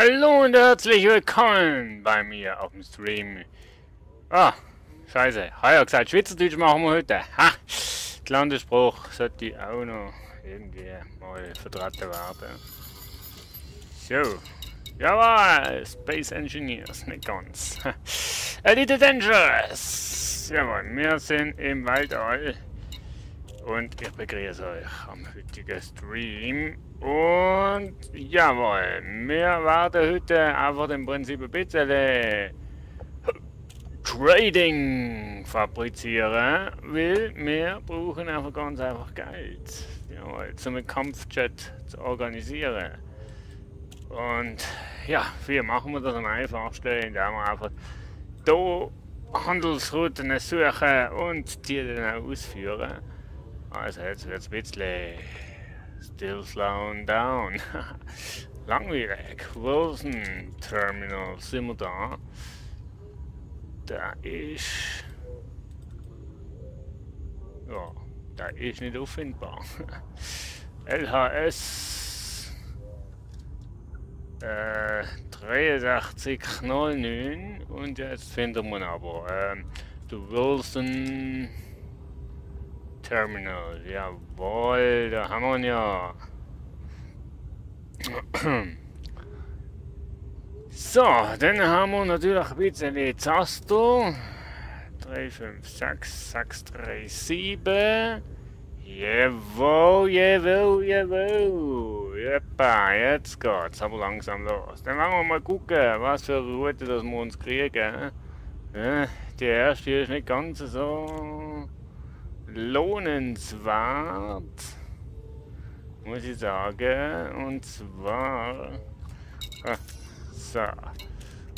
Hallo und herzlich willkommen bei mir auf dem Stream. Ah, scheiße. Habe ja gesagt, Schweizerdeutsch machen wir heute. Ha! Der Landesspruch sollte auch noch irgendwie mal vertreten werden. So. Jawohl, Space Engineers, nicht ganz. Elite Dangerous. Jawohl, wir sind im Weltall. Und ich begrüße euch am heutigen Stream. Und jawohl, wir werden heute einfach im Prinzip ein bisschen Trading fabrizieren, weil wir brauchen einfach ganz einfach Geld. Jawohl, um einen Kampfjet zu organisieren. Und ja, wie machen wir das am einfachsten, indem wir einfach hier Handelsrouten suchen und die dann auch ausführen. Also jetzt wird es ein bisschen still slowing down. Langweilig. Wilson Terminal sind wir da. Da ist... Ja, da ist nicht auffindbar. LHS 8309 und jetzt finden wir ihn aber. Mr. Wilson Terminal. Jawohl, da haben wir ihn ja. So, dann haben wir natürlich ein bisschen die Taste. 356 637. Jawohl, jawohl, jawohl. Jeppa, jetzt geht's aber langsam los. Dann wollen wir mal gucken, was für eine Route das wir uns kriegen. Ja, die erste hier ist nicht ganz so lohnenswert, muss ich sagen. Und zwar... so.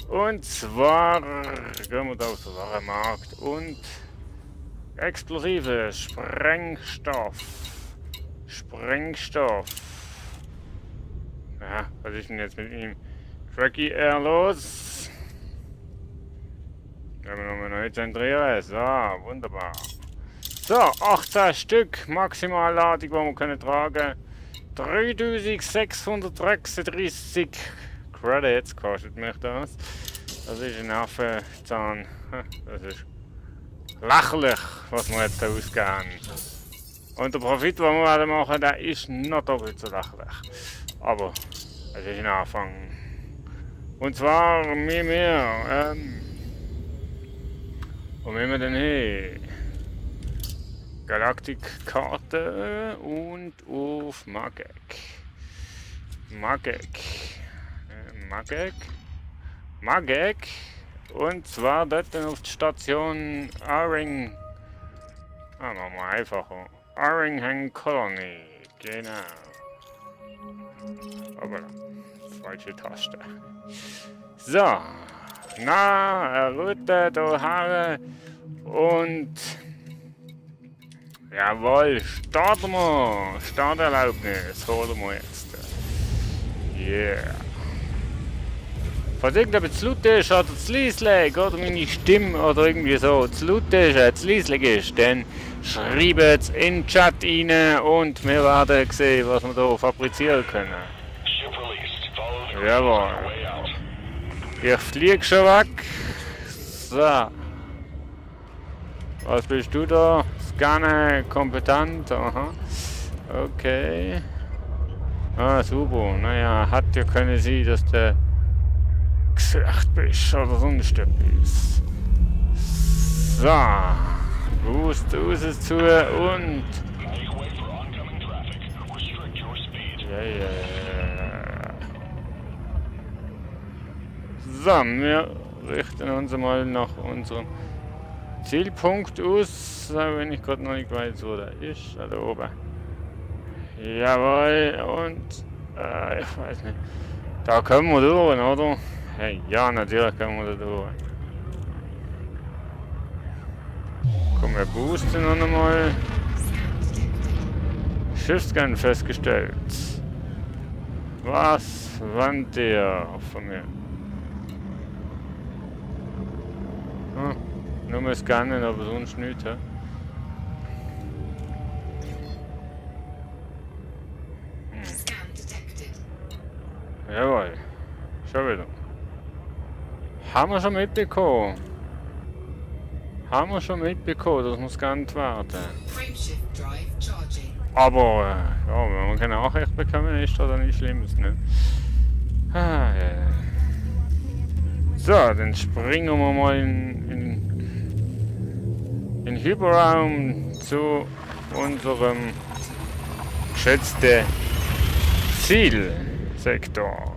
Und zwar gehen wir da auf den Warenmarkt und explosive Sprengstoff. Ja, was ist denn jetzt mit ihm? Tracky Air los. Können wir nochmal neu zentrieren. So, wunderbar. So, 18 Stück Maximalladung, die wir können tragen. 3636 Credits kostet mich das. Das ist ein Affenzahn. Das ist lächerlich, was wir jetzt ausgeben. Und der Profit, den wir machen, der ist noch doppelt so lächerlich. Aber es ist ein Anfang. Und zwar mit mir. Wo müssen wir denn hin? Galaktikkarte und auf Magek. Magek. Und zwar dort auf die Station Aring. Machen wir mal einfacher. Aringham Colony. Genau. Aber falsche Taste. So. Na, Route da Haare und jawohl, starten wir. Starterlaubnis holen wir jetzt. Yeah. Falls irgendetwas zu laut ist oder zu leislich oder meine Stimme oder irgendwie so zu laut ist, zu leislich ist, dann schreibt es in den Chat rein und wir werden sehen, was wir hier fabrizieren können. Jawohl. Ich fliege schon weg. So. Was bist du da? Scannen kompetent. Aha. Okay. Ah, super. Naja, hat ja können Sie, dass du gesagt bist oder sonst etwas. So. Boost aus zu und. Ja. So, wir richten uns mal nach unserem Zielpunkt aus, wenn ich gerade noch nicht weiß, wo der ist. Da oben. Jawohl, und ich weiß nicht. Da können wir durch, oder? Hey, ja, natürlich können wir da durch. Komm, wir boosten noch einmal. Schiffsgang festgestellt. Was wollt ihr von mir? Nur mal scannen, aber sonst nichts. Ja? Jawohl. Schon wieder. Haben wir schon mitbekommen? Dass wir scannt werden. Aber, ja, wenn wir keine Nachricht bekommen, ist das nicht Schlimmes, ne? Ah, ja. So, dann springen wir mal in Hyperraum zu unserem geschätzten Zielsektor.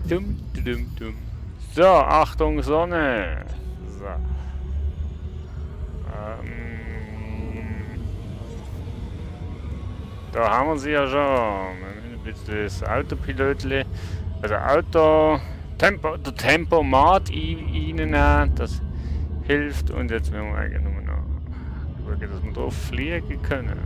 Dum. So, Achtung Sonne. So. Da haben wir sie ja schon. Ein bisschen das Autopilotle, also der Tempomat reinnehmen, das hilft. Und jetzt müssen wir eigentlich nur noch schauen, dass wir drauf fliegen können.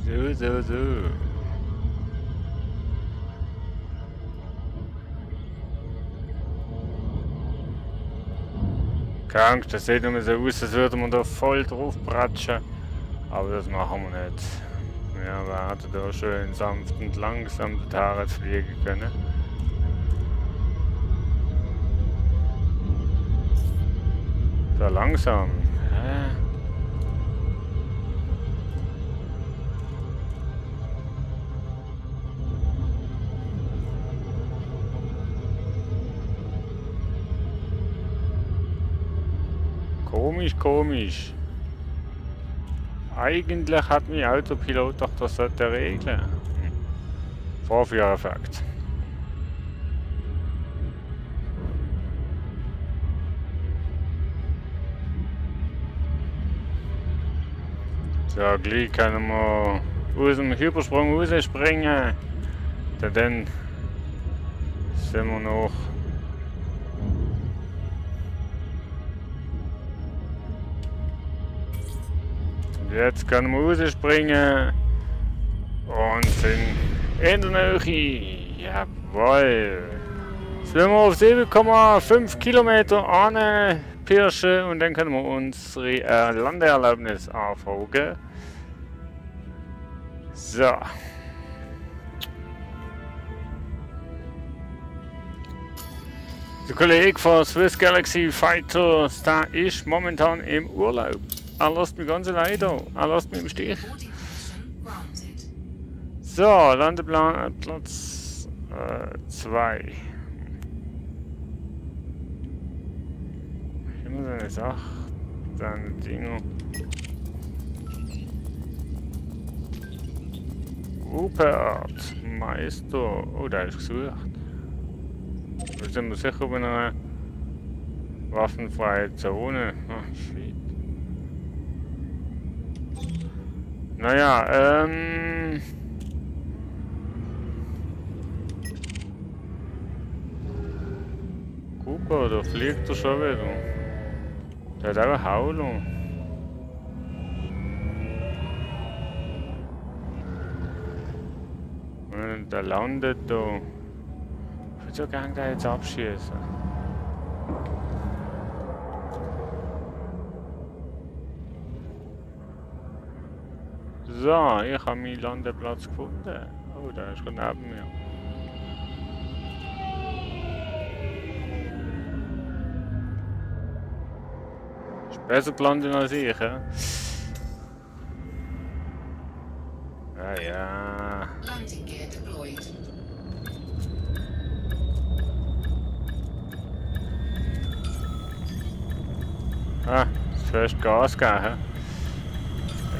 So. Keine Angst, das sieht immer so aus, als würden wir da voll drauf pratschen. Aber das machen wir nicht. Wir werden da schön sanft und langsam die Haare fliegen können. So langsam. Hä? Komisch, komisch. Eigentlich hat mein Autopilot doch das sollte regeln. Vorführeffekt. So, gleich können wir aus dem Hypersprung rausspringen. Dann sind wir noch. Jetzt können wir rausspringen und sind in der Nähe. Jawohl. Jetzt sind wir auf 7,5 Kilometer anpirschen und dann können wir unsere Landeerlaubnis anfragen. So. Der Kollege von Swiss Galaxy Fighters, der ist momentan im Urlaub. Er lässt mich ganz allein da. Er lässt mich im Stich. So, Landeplan Platz 2. Immer so eine Sache. Dann Dinger. Rupert Meister. Oh, da ist gesucht. Da sind wir sicher bei einer waffenfreien Zone. Oh, shit. Naja, Cooper, da fliegt er schon wieder. Der hat auch eine Haulung. Und der landet da. Wieso kann der jetzt abschießen? So, ich habe meinen Landeplatz gefunden. Oh, der ist gerade neben mir. Ist besser gelandet als ich, ja? Ja, ja. Ah, zuerst Gas geben, hä?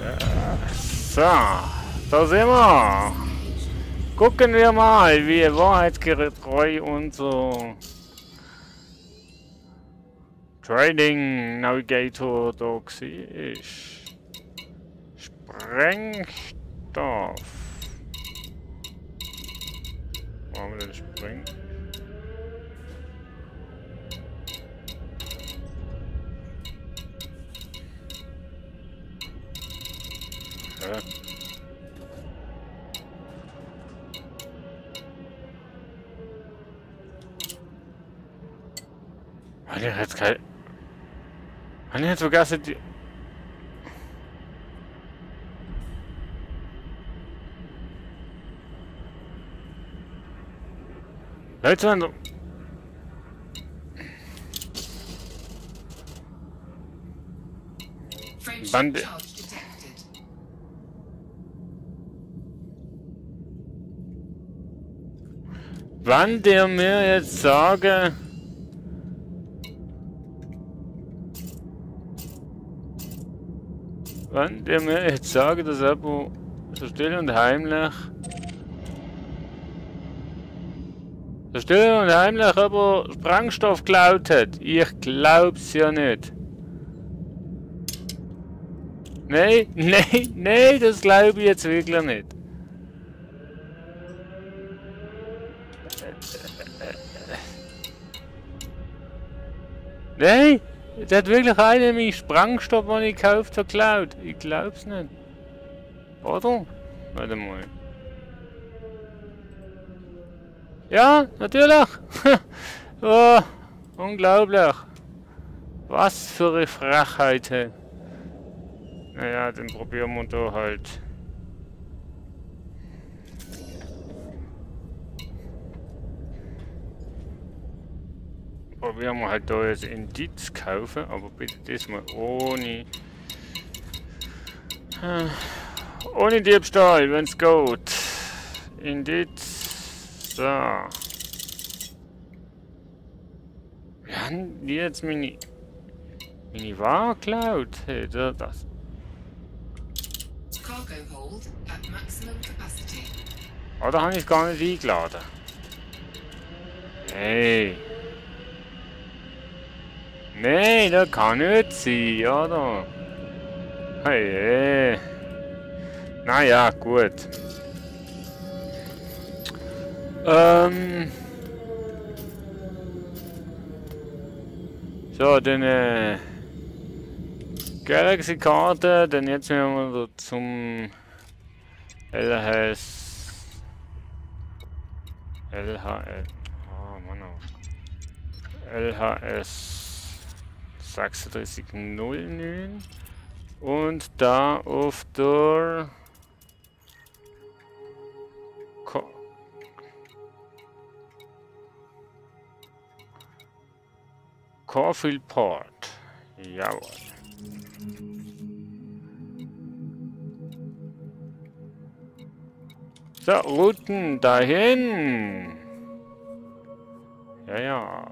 Ja. So, da sind wir. Gucken wir mal, wie wahrheitsgetreu unser Trading Navigator da war. Sprengstoff. Wo haben wir den Sprengstoff? Ja. Ich hab jetzt kein... Ich hab vergessen die... Leute, wenn du... Bande... Wann der mir jetzt sage... Wann der mir jetzt sage, dass er so still und heimlich... So still und heimlich aber Sprengstoff geklaut hat. Ich glaub's ja nicht. Nee, nee, nee, das glaube ich jetzt wirklich nicht. Nee, der hat wirklich einen meinen Sprengstoff, den ich gekauft habe, geklaut. Ich glaub's nicht. Oder? Warte mal. Ja, natürlich. Oh, unglaublich. Was für eine Frechheit. Naja, dann probieren wir da halt. Probieren wir halt da jetzt Indiz kaufen, aber bitte diesmal ohne Diebstahl, wenn's geht. Indiz. So. Wie haben die jetzt meine Ware geklaut? Hey, das. Oder habe ich es gar nicht eingeladen? Hey. Nee, das kann nicht sein, oder? Hey. Naja, gut. So, dann Galaxy-Karte, dann jetzt müssen wir zum LHS. LHS 3609 und da auf der Caulfield Port. Jawohl. So, Routen dahin. Ja, ja.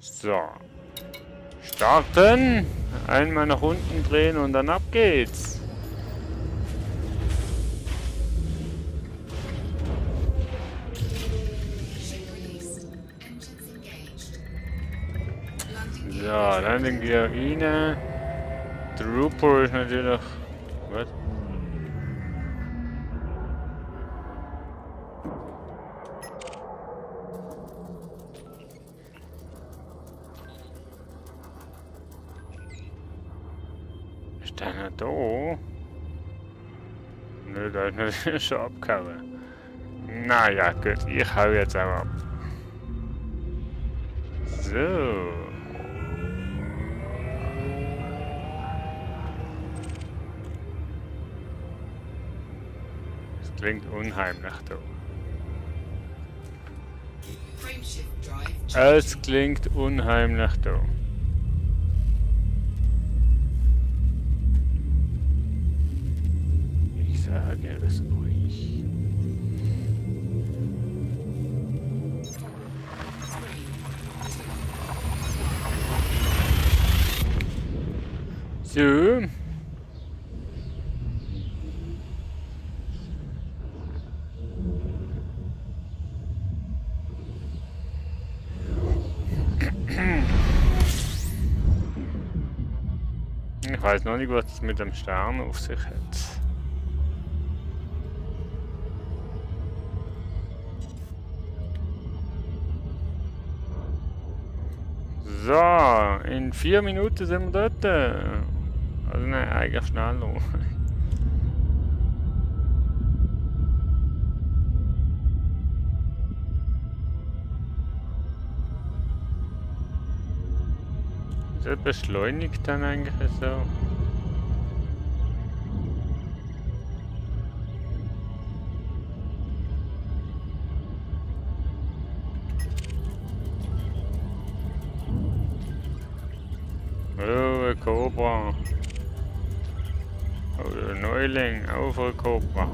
So. Starten. Einmal nach unten drehen und dann ab geht's. So, Landing Gear rein. Trooper ist natürlich. Was? Ist der noch da? Nö, da ist natürlich schon abgehauen. Naja, gut, ich hau jetzt auch ab. So. Klingt unheimlich da. Es klingt unheimlich da. Ich sage es euch. So. Ich weiß noch nicht, was es mit dem Stern auf sich hat. So, in 4 Minuten sind wir dort. Also nein, eigentlich schneller. Das beschleunigt dann eigentlich so. Oh, ein Cobra. Oh, ein Neuling, auf ein Cobra.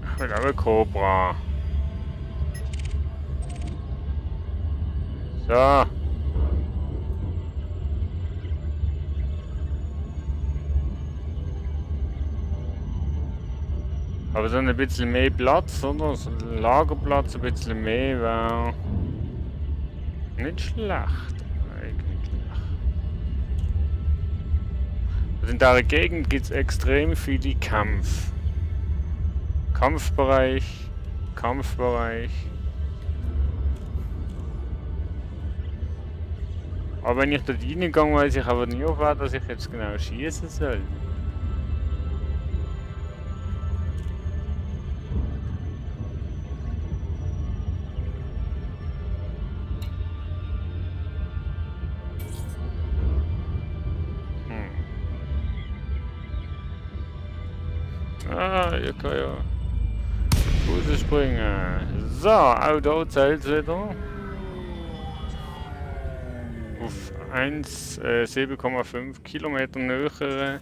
Ich will auch ein Cobra. So. Aber so ein bisschen mehr Platz, oder? So ein Lagerplatz ein bisschen mehr wäre nicht schlecht eigentlich. Also in dieser Gegend gibt es extrem viele Kampfbereich. Aber wenn ich dort reingehe, weiß ich aber nie, auf was ich jetzt genau schießen soll. Ah, ich kann ja rausspringen. So, auch da zählt es wieder. Auf 7,5 Kilometer näher.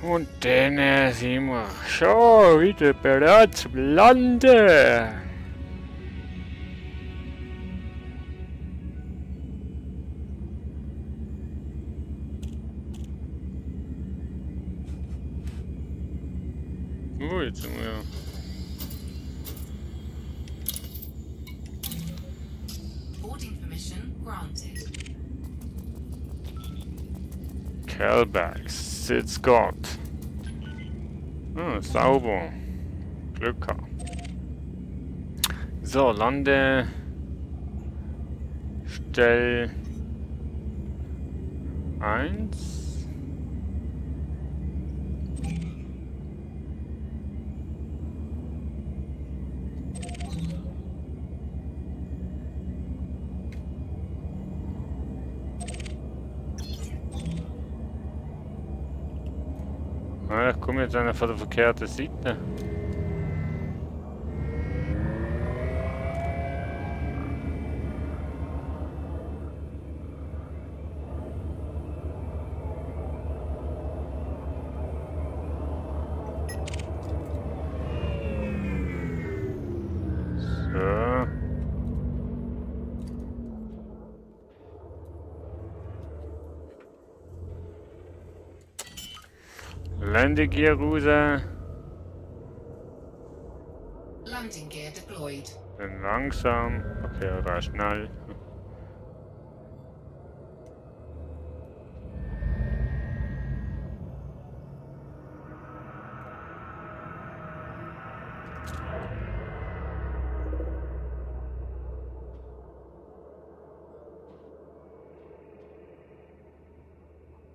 Und dann sind wir schon wieder bereit zum Landen. Oh, jetzt sind wir ja. Boarding permission granted. Callbacks, sitzt Gott. Ah, sauber. Glück gehabt. So, Lande. Stell 1. Ah, ich komme jetzt einer von der verkehrten Seite. So. Landegear raus. Landing gear deployed. Dann langsam. Okay, oder schnell.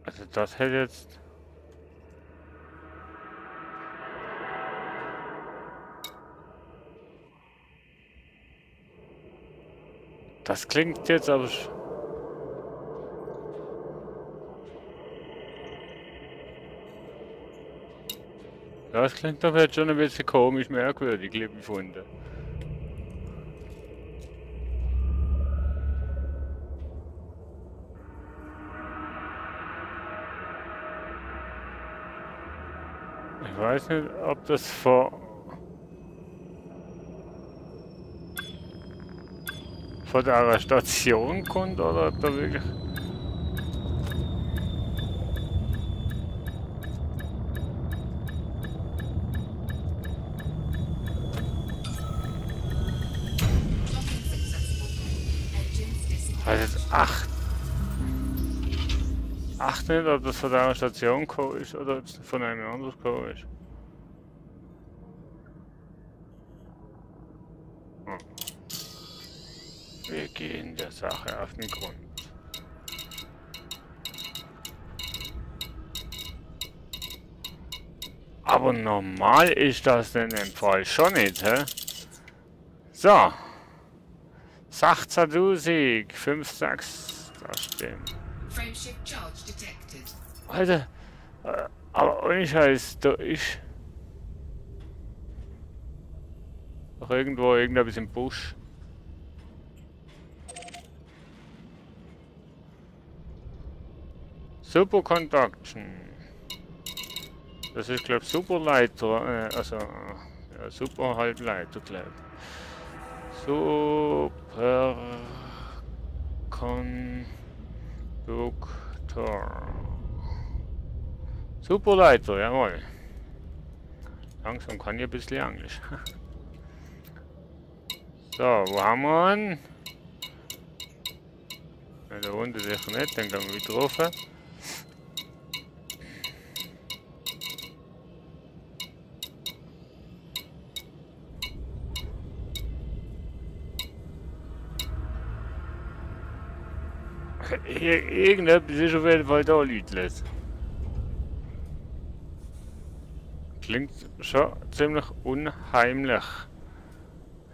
Also das hätte jetzt... Das klingt jetzt aber... Das klingt doch jetzt schon ein bisschen komisch merkwürdig, liebe Freunde. Ich weiß nicht, ob das von der Station kommt oder ob da wirklich... Docking successful. Engines dispatched. Also jetzt acht nicht, ob das von der Station gekommen ist oder ob es von einem anderen gekommen ist. Hm. Wir gehen der Sache auf den Grund. Aber normal ist das in dem Fall schon nicht, hä? So. 16.000, das stimmt. Frameshift charge detected. Alter, aber ohne Scheiß, da ist doch irgendwo irgendetwas im Busch. Superconduction. Das ist, glaube ich, Superleiter, also ja, Superhalbleiter, glaube ich. Superkonduktor. Superleiter, jawohl. Langsam kann ich ein bisschen Englisch. So, wo haben wir ihn? Ja, da unten sicher nicht, dann gehen wir wieder rauf. Irgendetwas ist auf jeden Fall da, Leute. Klingt schon ziemlich unheimlich.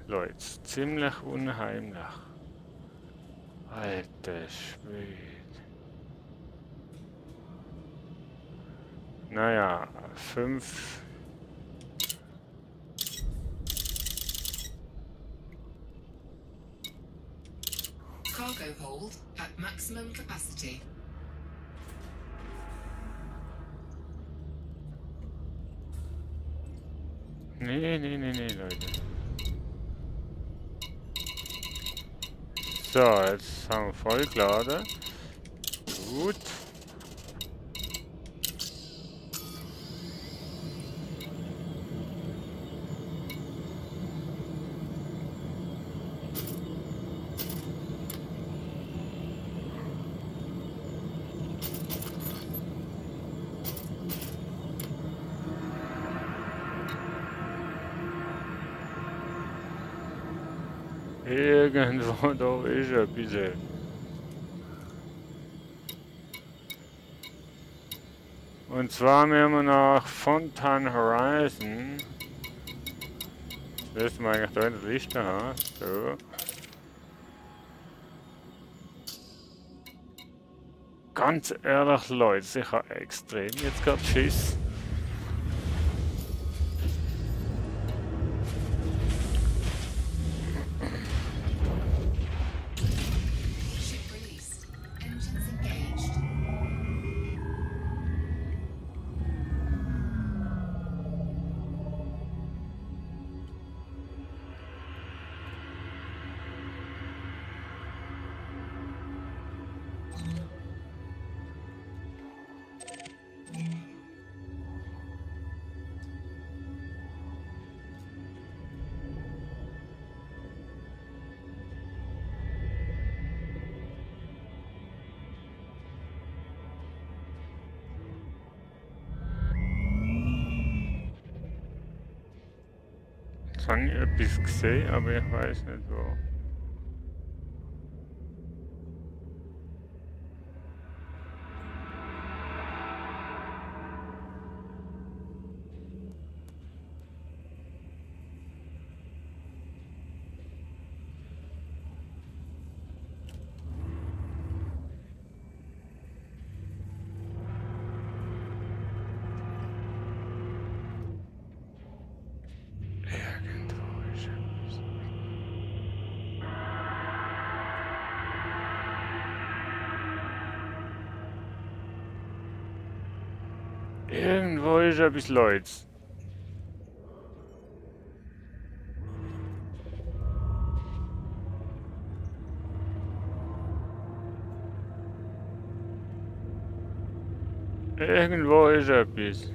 Leute, ziemlich unheimlich. Alter Schwede. Naja, 5. Cargo hold at maximum capacity. Nee, Leute. So, jetzt haben wir vollgeladen. Gut. Irgendwo da ist ein bisschen. Und zwar müssen wir nach Fontaine Horizon. Das müssen wir eigentlich da in der Liste haben. So. Ganz ehrlich, Leute, ich habe extrem jetzt gerade Schiss. Ship released. Engines engaged. Jetzt habe ich etwas gesehen, aber ich weiß nicht wo. Irgendwo ist etwas. Irgendwo ist etwas, Leute. Irgendwo ist etwas.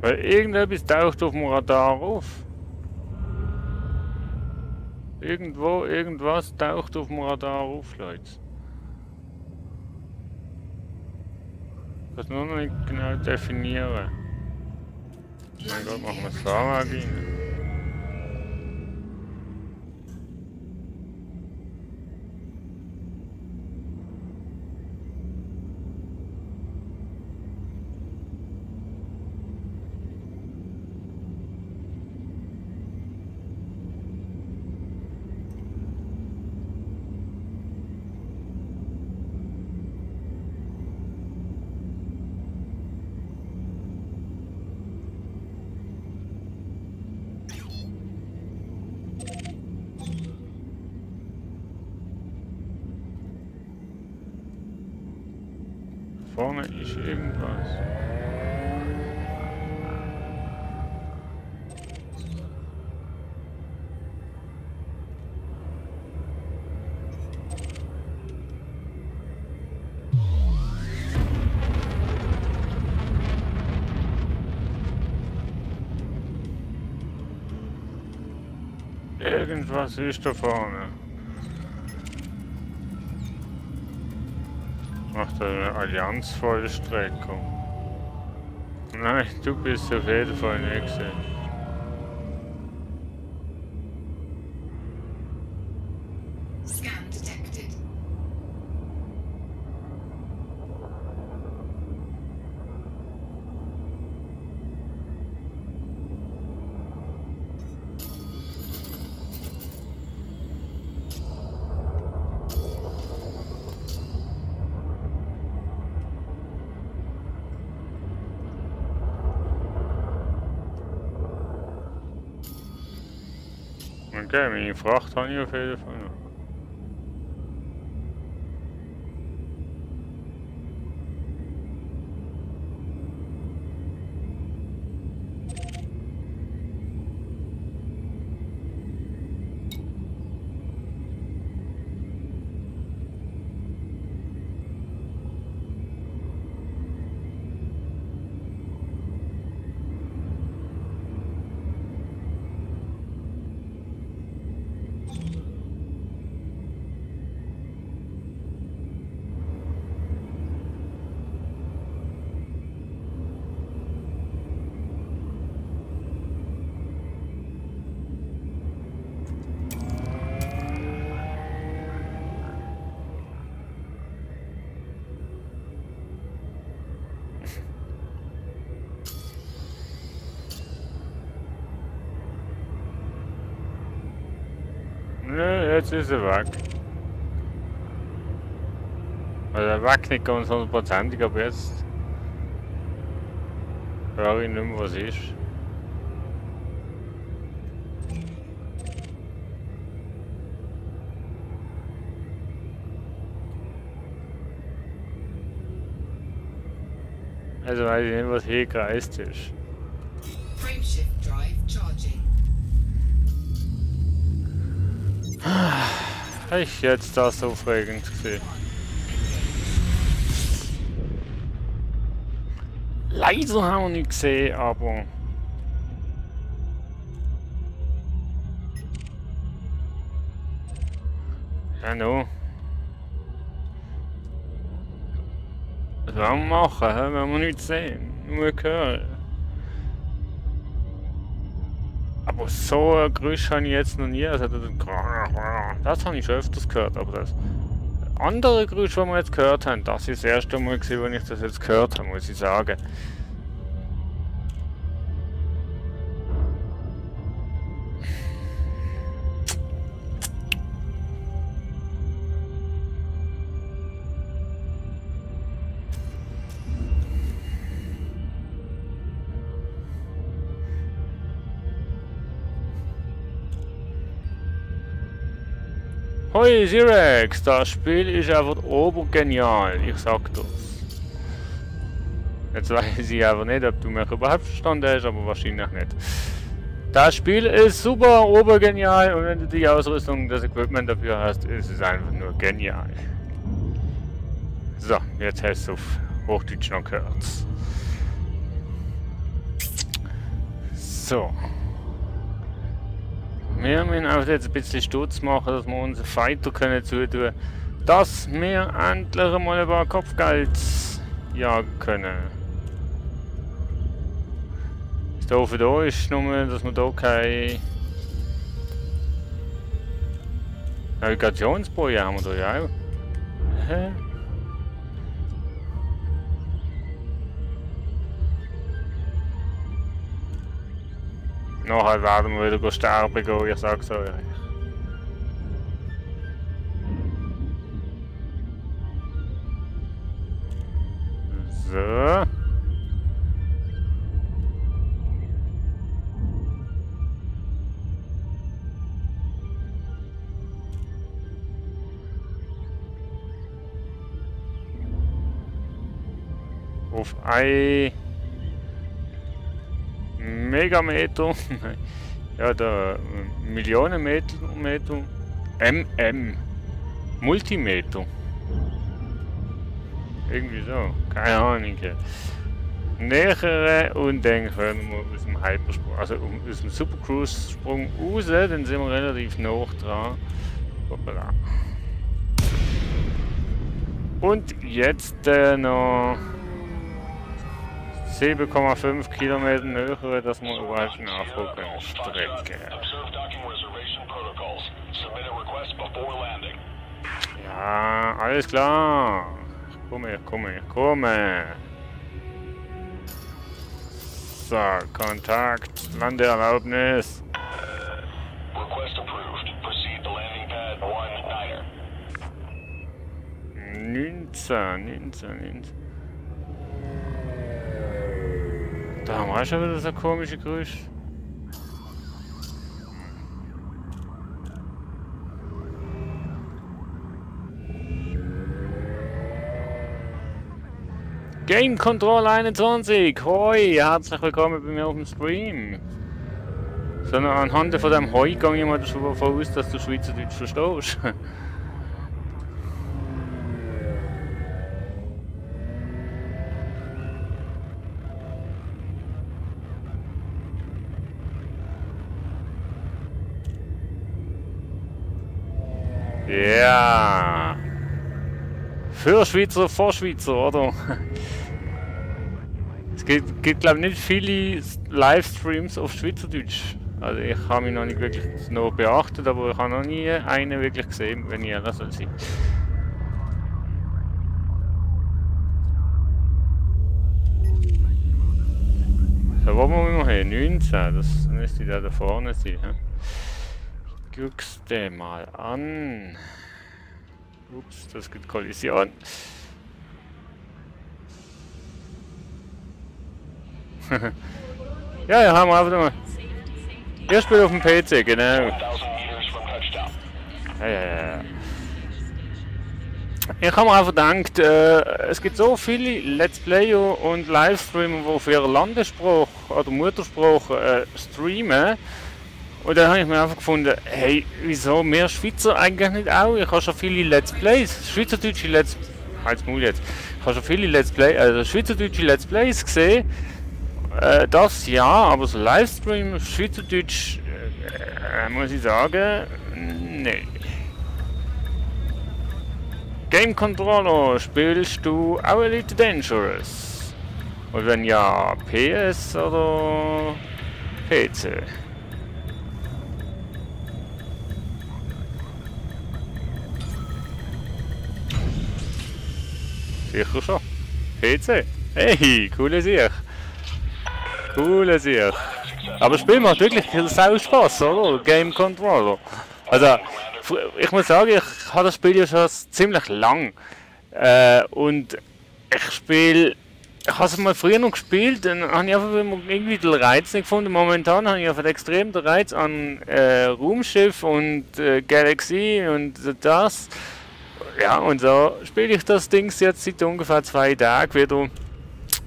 Weil irgendetwas taucht auf dem Radar auf. Irgendwo, irgendwas taucht auf dem Radar auf, Leute. Ich kann es nur noch nicht genau definieren. Mein Gott, machen wir das Fahrrad rein. Vorne ist irgendwas. Irgendwas ist da vorne. Macht eine Allianz-Vollstreckung. Nein, du bist auf jeden Fall nicht gesehen. Scan detected. Okay, meine Fracht habe ich auf jeden Fall noch. Nö, jetzt ist er weg. Also weg nicht ganz hundertprozentig, aber jetzt höre ich nicht mehr, was ist. Also weiß ich nicht, was hier gereist ist. Frameshift drive charging. Ich jetzt das aufregend gesehen. Leider haben wir nicht gesehen, aber ja no. Was wollen wir machen, wenn wir nichts sehen? Nur hören. Aber so ein Geräusch habe ich jetzt noch nie. Also das habe ich schon öfters gehört, aber das andere Geräusch, das wir jetzt gehört haben, das ist das erste Mal gewesen, wenn ich das jetzt gehört habe, muss ich sagen. Hoi Zirex, das Spiel ist einfach obergenial, ich sag das. Jetzt weiß ich einfach nicht, ob du mich überhaupt verstanden hast, aber wahrscheinlich nicht. Das Spiel ist super obergenial und wenn du die Ausrüstung, das Equipment dafür hast, ist es einfach nur genial. So, jetzt hast du auf Hochdeutsch noch gehört. So. Wir müssen auch jetzt ein bisschen Stutz machen, dass wir unseren Fighter können zutun, dass wir endlich mal ein paar Kopfgeld jagen können. Das Doofe da ist nur, dass wir hier keine Navigationsboje haben wir da ja auch. Hä? Nachher werden wir wieder sterben gehen, ich sag's euch. So. Auf ein Megameter, ja da Millionenmeter, Multimeter. Irgendwie so, keine Ahnung. Nähere und dann können wir aus dem Hypersprung, also aus dem Supercruise-Sprung raus, dann sind wir relativ nah dran. Hoppala. Und jetzt noch 7,5 Kilometer näher, dass wir überhaupt nachfragen können. Strecke. Ja, alles klar. Komme. So, Kontakt, Landeerlaubnis. Request approved. Proceed to landing pad 1 Niner. 19. Da haben wir schon wieder so komische Geräusche. Game Control 21, hoi, herzlich willkommen bei mir auf dem Stream. Sondern anhand von dem Hoi gehe ich mal davon aus, dass du Schweizerdeutsch verstehst. Ja. Für Schweizer, vor Schweizer, oder? Es gibt glaube ich nicht viele Livestreams auf Schweizerdeutsch. Also ich habe mich noch nicht wirklich noch beachtet, aber ich habe noch nie einen wirklich gesehen, wenn ich ehrlich soll sein. So, wo wollen wir hin? 19, das müsste da vorne sein. He? Guck's dir mal an. Ups, das gibt Kollision. Ja, ja, haben wir einfach mal. Ihr spielt auf dem PC, genau. 1000 meters from touchdown. Ja. Ich habe mir einfach gedacht, es gibt so viele Let's Player und Livestreamer, die auf ihre Landessprache oder Muttersprache streamen. Und dann habe ich mir einfach gefunden, hey, wieso mehr Schweizer eigentlich nicht auch? Ich habe schon viele Let's Plays, schweizerdeutsche Let's jetzt. Ich habe schon viele Let's Plays, also schweizerdeutsche Let's Plays gesehen. Das ja, aber so Livestream auf Schweizerdeutsch, muss ich sagen, nee. Game Controller, spielst du auch Elite Dangerous? Und wenn ja, PS oder PC? Sicher schon. PC. Hey, coole Sicht. Coole Sicht. Aber das Spiel macht wirklich sau Spaß, oder? Game Controller. Also, ich muss sagen, ich habe das Spiel ja schon ziemlich lang. Und ich habe es mal früher noch gespielt, dann habe ich einfach irgendwie den Reiz nicht gefunden. Momentan habe ich einfach extrem den Reiz an Raumschiff und Galaxy und das. Ja, und so spiele ich das Ding jetzt seit ungefähr 2 Tagen wieder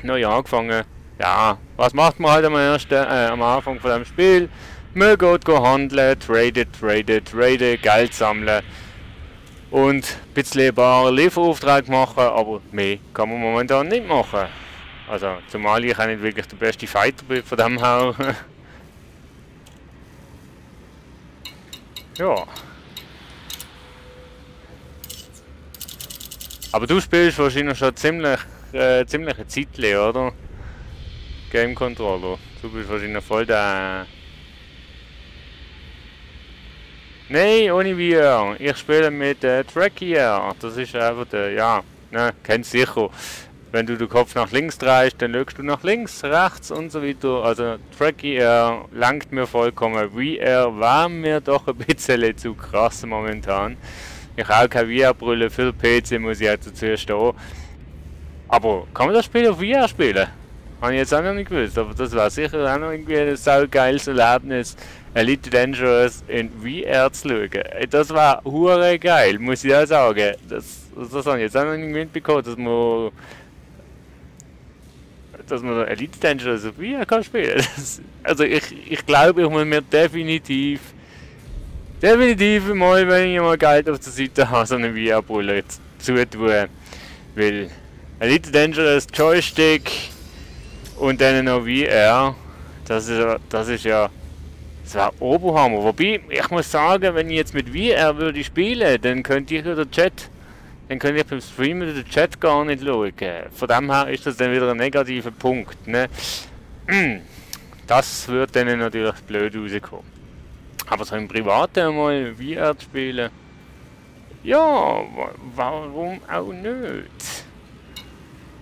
neu angefangen. Ja, was macht man halt am Anfang von dem Spiel? Man geht handeln, traden, Geld sammeln und ein bisschen ein paar Lieferaufträge machen, aber mehr kann man momentan nicht machen. Also, zumal ich auch nicht wirklich der beste Fighter bin von dem her. Ja. Aber du spielst wahrscheinlich schon ziemlich eine Zeit, oder? Game Controller. Du bist wahrscheinlich voll der... Nein, ohne VR. Ich spiele mit Trackier. Das ist einfach der, ja, ne, kennst sicher. Wenn du den Kopf nach links drehst, dann schaust du nach links, rechts und so weiter. Also Trackier langt mir vollkommen. VR war mir doch ein bisschen zu krass momentan. Ich habe auch keine VR-Brille für den PC, muss ich jetzt dazu stehen. Aber kann man das Spiel auf VR spielen? Habe ich jetzt auch noch nicht gewusst, aber das war sicher auch noch irgendwie ein saugeiles Erlebnis, Elite Dangerous in VR zu schauen. Das war hure geil, muss ich auch sagen. Das habe ich jetzt auch noch nicht mitbekommen, dass man Elite Dangerous auf VR kann spielen. Also ich glaube, ich muss mir definitiv mal, wenn ich mal Geld auf der Seite habe, so eine VR-Brille zutun. Weil Elite Dangerous Joystick und dann noch VR, das war Oberhammer. Wobei, ich muss sagen, wenn ich jetzt mit VR würde spielen, dann könnte ich beim Streamen den Chat gar nicht schauen. Von dem her ist das dann wieder ein negativer Punkt, ne? Das wird dann natürlich blöd rauskommen. Aber so im Privaten mal VR zu spielen, ja, warum auch nicht?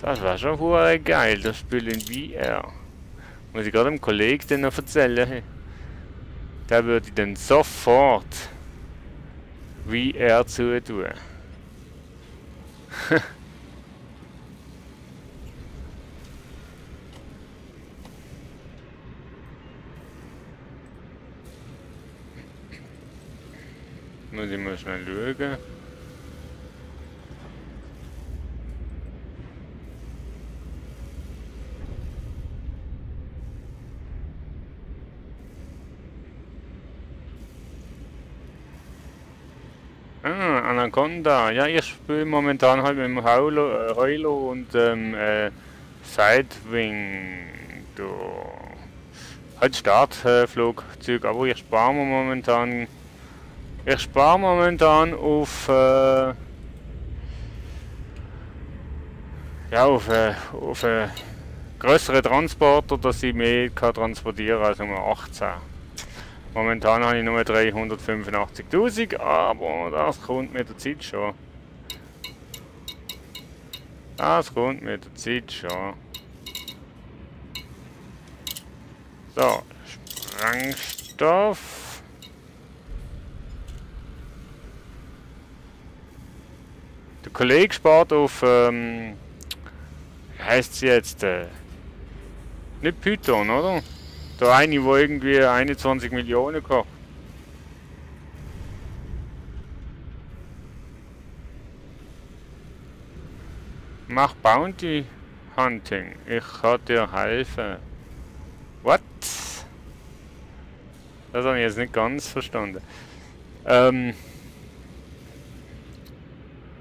Das war schon hure geil, das Spiel in VR. Muss ich gerade dem Kollegen dann noch erzählen. Der würde dann sofort VR zutun. Muss ich mal schnell schauen. Anaconda. Ja, ich spiele momentan halt mit dem Heulo und Sidewing. Du. Halt Startflugzeug, aber ich spare mir momentan. Ich spare momentan auf ja, auf größere Transporter, dass ich mehr kann transportieren als nur 18. Momentan habe ich nur 385.000, aber das kommt mit der Zeit schon. Das kommt mit der Zeit schon. So, Sprengstoff. Der Kollege spart auf, wie heißt sie jetzt? Nicht Python, oder? Der eine, wo irgendwie 21 Millionen kostet. Mach Bounty Hunting. Ich kann dir helfen. What? Das habe ich jetzt nicht ganz verstanden.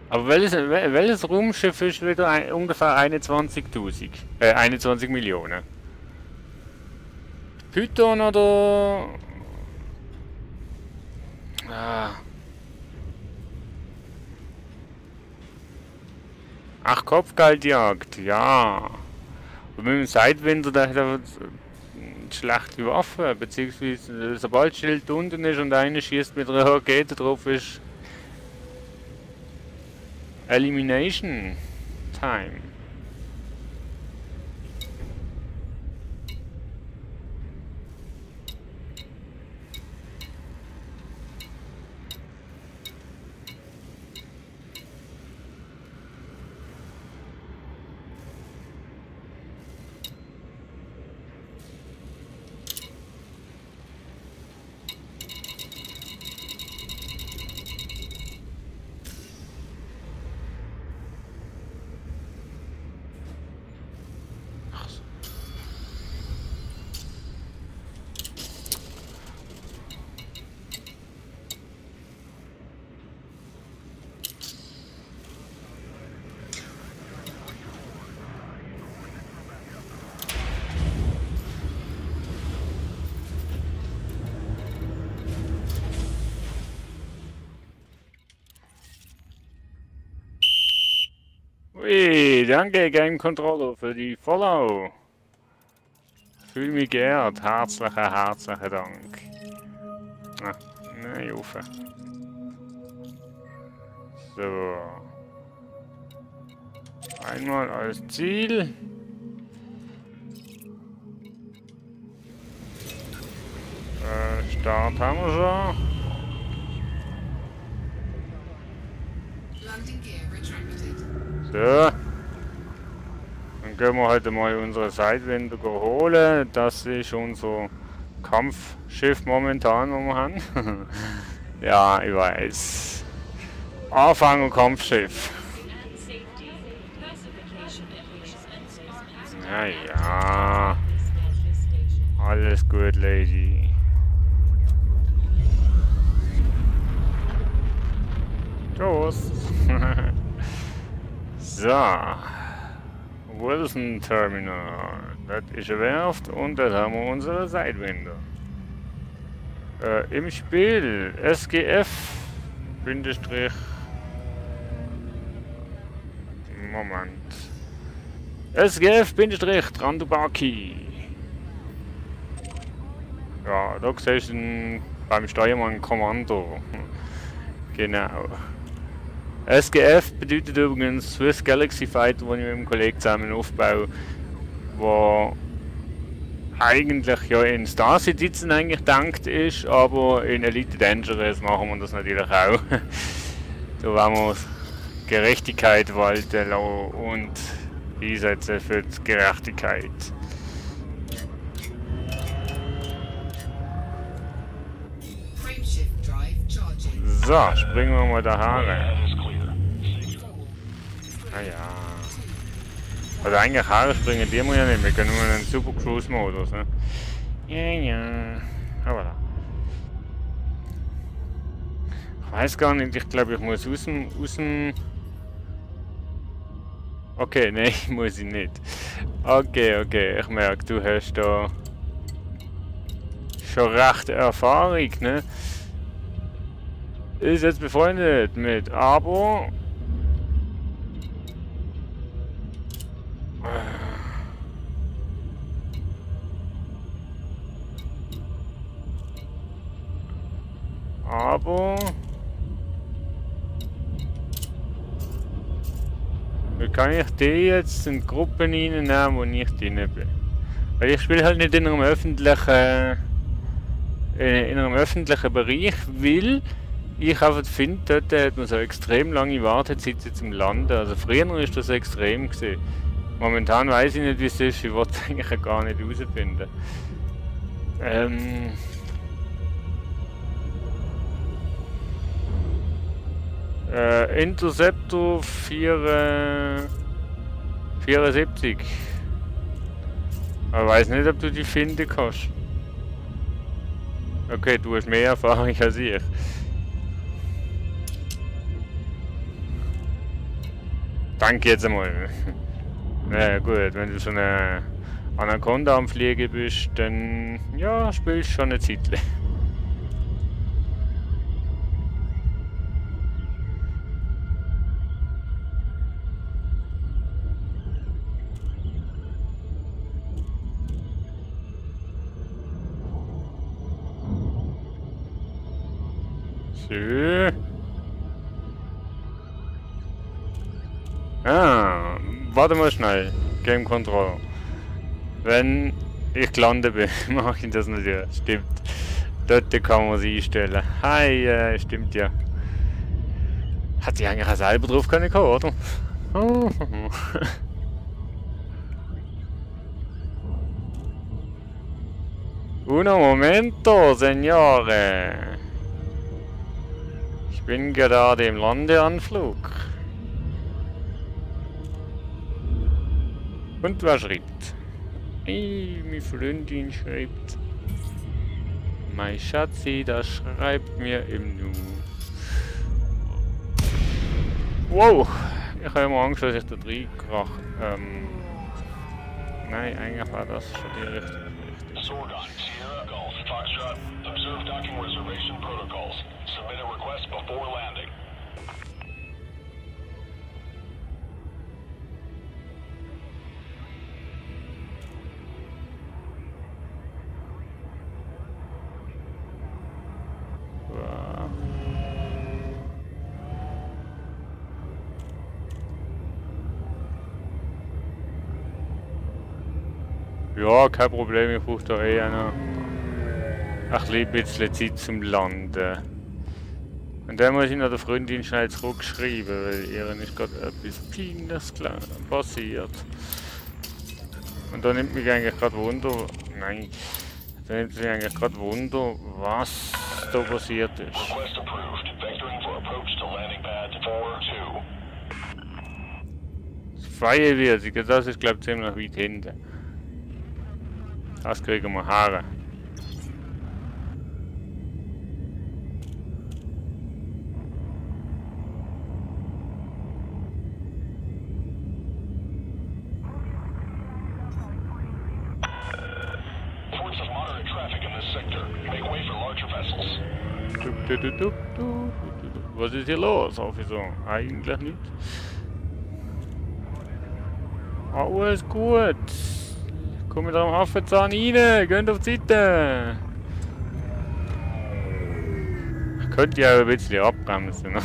Aber welches Raumschiff ist wieder ungefähr 21.000? 21 Millionen. Python oder... Ach, Kopfgeldjagd, ja. Und mit dem Sidewinder, der hat er schlechte Waffe, beziehungsweise sobald das Schild unten ist und einer schießt mit einer Rakete drauf, ist Elimination Time. Ui, danke Game Controller für die Follow. Fühl mich geehrt. Herzlichen Dank. Ah, nein, Ufe. So. Einmal als Ziel. Start haben wir schon. Landing gear retracted. So. Dann können wir heute mal unsere Sidewinder holen. Das ist unser Kampfschiff momentan, das wir haben. Ja, ich weiß. Anfang und Kampfschiff. Naja. Alles gut, Lady. Tschüss. So. Wilson Terminal. Das ist eine Werft und das haben wir unsere Sidewinder. Im Spiel SGF Bindestrich. Moment. SGF Bindestrich Trandubaki. Ja, da siehst du beim Steuermann Kommando. Genau. SGF bedeutet übrigens Swiss Galaxy Fighter, den ich mit einem Kollegen zusammen aufbaue, wo eigentlich ja in Star Citizen eigentlich gedacht ist, aber in Elite Dangerous machen wir das natürlich auch. Da wollen wir Gerechtigkeit walten lassen und einsetzen für die Gerechtigkeit. Frameshift drive charging. So, springen wir mal daher. Ah ja. Also eigentlich Haare springen die wir ja nicht, wir können nur einen Super Cruise Modus, ne? Ja, ja. Aber da. Ich weiß gar nicht, ich glaube, ich muss aus dem... Okay, nein, muss ich nicht. Okay, ich merke, du hast da schon recht Erfahrung, ne? Ist jetzt befreundet mit Abo. Wie kann ich die jetzt in Gruppen reinnehmen, wo ich drin bin? Weil ich spiele halt nicht in einem öffentlichen Bereich, weil ich einfach finde, dort hat man so extrem lange Wartezeit zum Landen. Also früher ist das extrem gewesen. Momentan weiß ich nicht, wie es ist, ich wollte es eigentlich gar nicht herausfinden. Interceptor 74. Aber ich weiß nicht, ob du die finden kannst. Okay, du hast mehr Erfahrung als ich. Danke jetzt einmal. Na gut, wenn du so eine Anaconda am Fliegen bist, dann ja, spielst du schon eine Zeit. So. Ah, warte mal schnell. Game Control. Wenn ich gelandet bin, mache ich das natürlich. Stimmt. Dort kann man sie einstellen. Hi, stimmt ja. Hat sie eigentlich auch selber drauf können, oder? Uno momento, Signore. Ich bin gerade im Landeanflug. Und wer schreibt? Hey, meine Freundin schreibt. Mein Schatzi, das schreibt mir im Nu. Wow! Ich habe immer Angst, dass ich da reinkrache. Nein, eigentlich war das schon die richtige Richtung. Sword on Sierra Golf Foxtrot. Observe docking reservation protocols. Submit a request before landing. Ja, kein Problem, ich brauche da eh noch ein bisschen Zeit zum Landen. Und dann muss ich noch der Freundin schnell zurückschreiben, weil ihr ist gerade etwas Peinliches passiert. Und da nimmt mich eigentlich gerade Wunder, nein, da nimmt mich eigentlich gerade Wunder, was da passiert ist. Request approved. Vectoring for approach to landing pad 4-2. 42, das ist glaube ich ziemlich weit hinten. Das kriegen wir Haare. Reports of moderate traffic in this sector. Make way for larger vessels. Was ist hier los, Officer? Eigentlich nicht. Alles gut. Komm mit eurem Affenzahn rein, geht auf die Seite. Ich könnte ja ein bisschen abbremsen. Ne?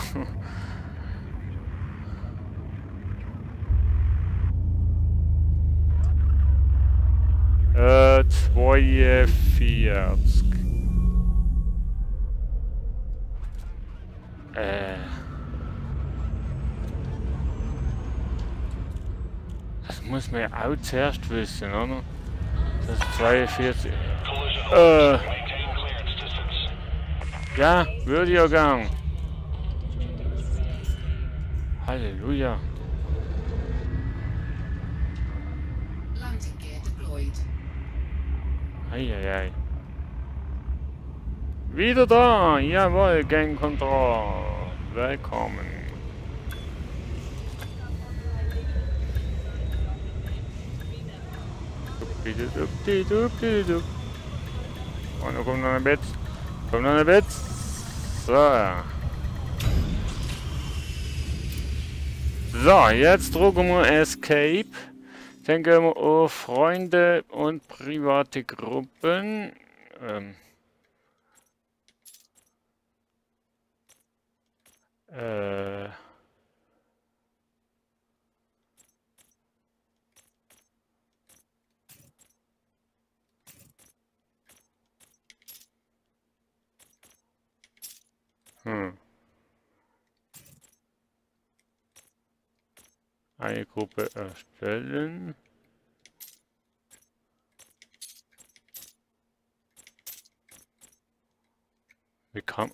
Äh, 42. Das muss man ja auch zuerst wissen, oder? Das ist 42. Maintain clearance distance. Ja, würde ja gern. Halleluja. Landing gear deployed. Eieiei. Wieder da! Jawohl, Gang Control. Willkommen. Und da kommt noch ein Bett. Kommt noch ein Bett. So. So, jetzt drücken wir Escape. Dann gehen wir auf Freunde und private Gruppen. Eine Gruppe erstellen. Wie kann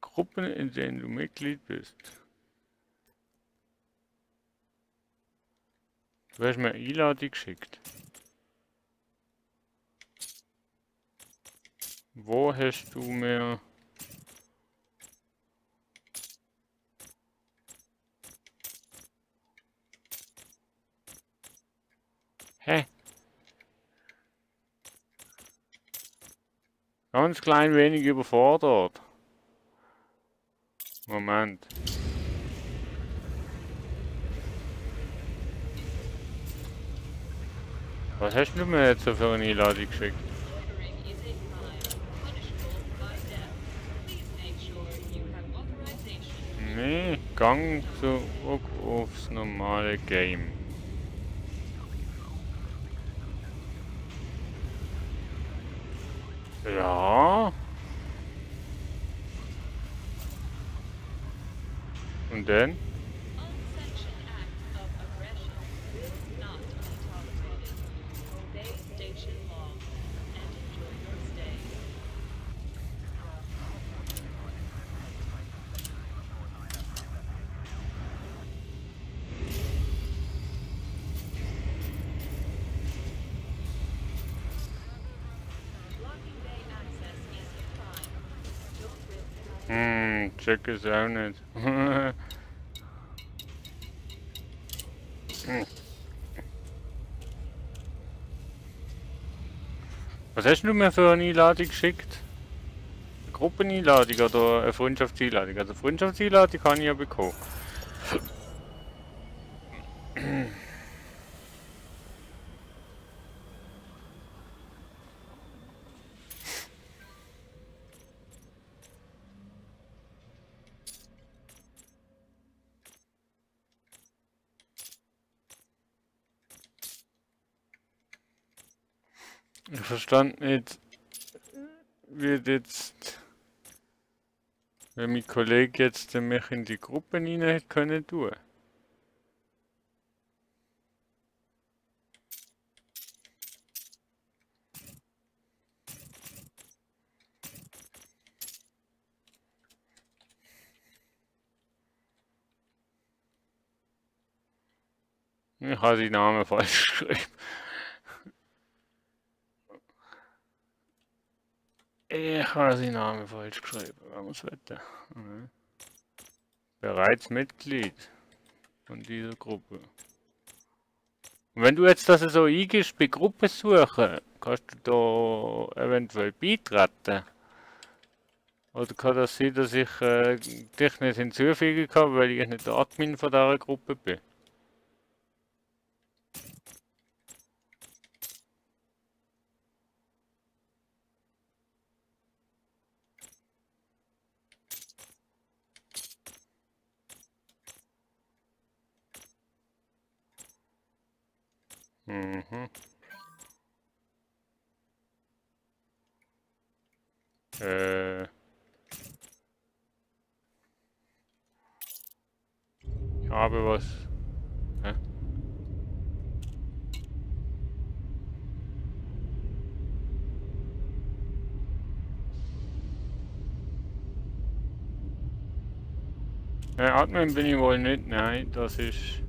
Gruppen, in denen du Mitglied bist. Du hast mir eine Einladung geschickt. Wo hast du mir... Hä? Ganz klein wenig überfordert. Moment. Was hast du mir jetzt so für eine Einladung geschickt? Nee, Gang zurück aufs normale Game. Ja. Und dann? Check es auch nicht. Was hast du mir für eine Einladung geschickt? Eine Gruppeneinladung oder eine Freundschaftseinladung? Also Freundschaftseinladung kann ich ja bekommen. Ich verstand nicht, wie jetzt, wenn mein Kollege jetzt mich in die Gruppe rein hätte können tun. Ich habe den Namen falsch geschrieben. Ich habe den Namen falsch geschrieben, wenn man es wette. Bereits Mitglied von dieser Gruppe. Und wenn du jetzt das so eingibst bei Gruppensuche, kannst du da eventuell beitreten? Oder kann das sein, dass ich dich nicht hinzufügen kann, weil ich nicht der Admin von dieser Gruppe bin? Mhm. Ich habe was. Hä? Admin bin ich wohl nicht, nein, das ist...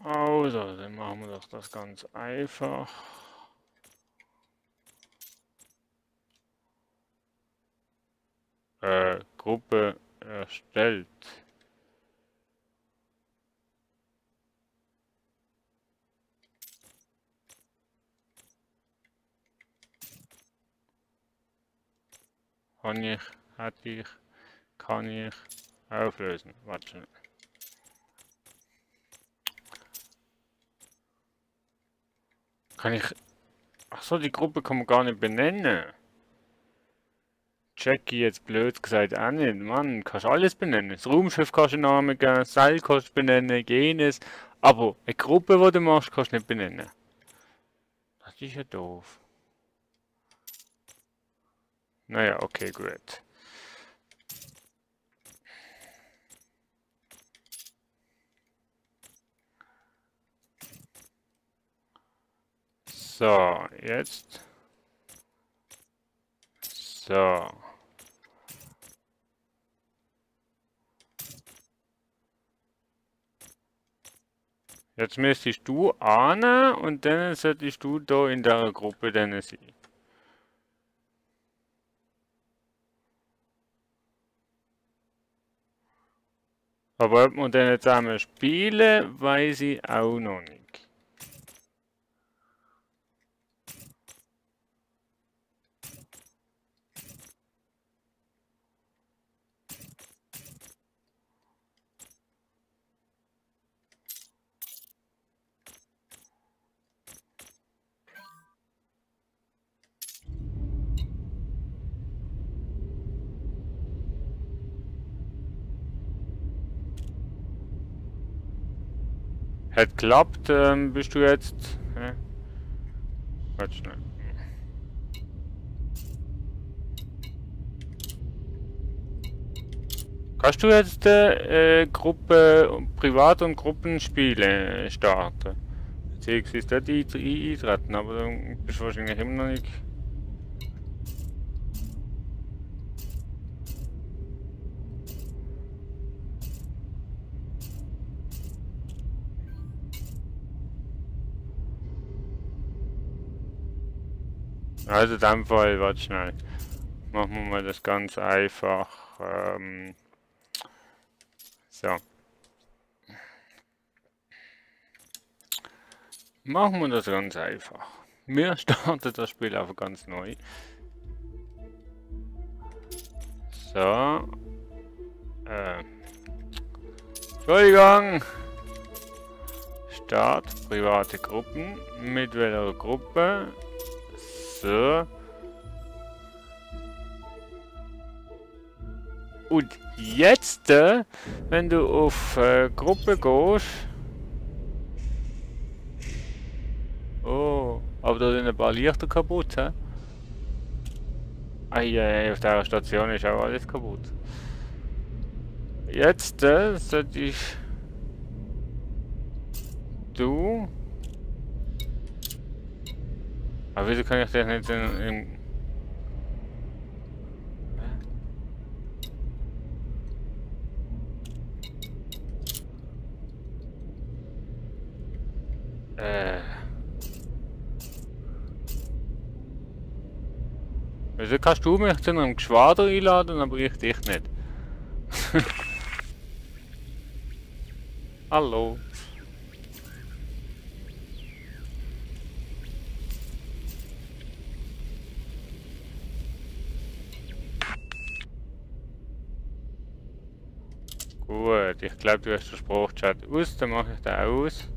Also, dann machen wir doch das ganz einfach. Gruppe erstellt. Hätte ich, kann ich auflösen. Warte schnell. Kann ich... Achso, die Gruppe kann man gar nicht benennen. Jackie jetzt blöd gesagt auch nicht. Mann, kannst du alles benennen. Das Raumschiff kannst du Namen geben, das Seil kannst du benennen, jenes. Aber eine Gruppe, die du machst, kannst du nicht benennen. Das ist ja doof. Naja, okay, gut. So, jetzt. So. Jetzt müsstest du ahnen und dann solltest du da in der Gruppe dann sein. Aber ob wir dann zusammen spielen, weiß ich auch noch nicht. Hat klappt, bist du jetzt... Warte schnell. Kannst du jetzt Gruppe, Privat- und Gruppenspiele starten? Beziehungsweise dort eintreten, aber dann bist du wahrscheinlich immer noch nicht... Also in dem Fall, warte schnell. Machen wir mal das ganz einfach. So. Machen wir das ganz einfach. Wir starten das Spiel einfach ganz neu. So. Entschuldigung. Start, private Gruppen. Mit welcher Gruppe? So. Und jetzt, wenn du auf Gruppe gehst. Oh, aber da sind ein paar Lichter kaputt, hä? Ei, auf der Station ist auch alles kaputt. Jetzt sollte ich... Du... Aber wieso kann ich das nicht in... Wieso kannst du mich zu einem Geschwader einladen, aber ich dich nicht? Hallo. Gut, ich glaube, du hast den Sprachchat aus, dann mache ich den aus.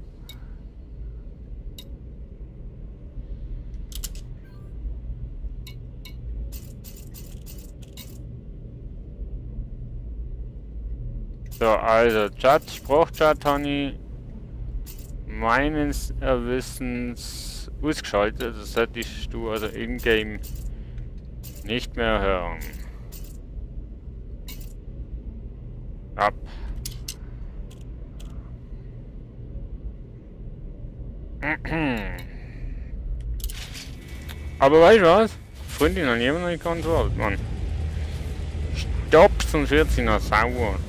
So, also Chat, Sprachchat habe ich meines Wissens ausgeschaltet. Das solltest du also in-game nicht mehr hören. Ab. Aber weißt du was? Freundin hat jemand noch nicht geantwortet, Mann. Stopp, sonst wird sie noch sauer.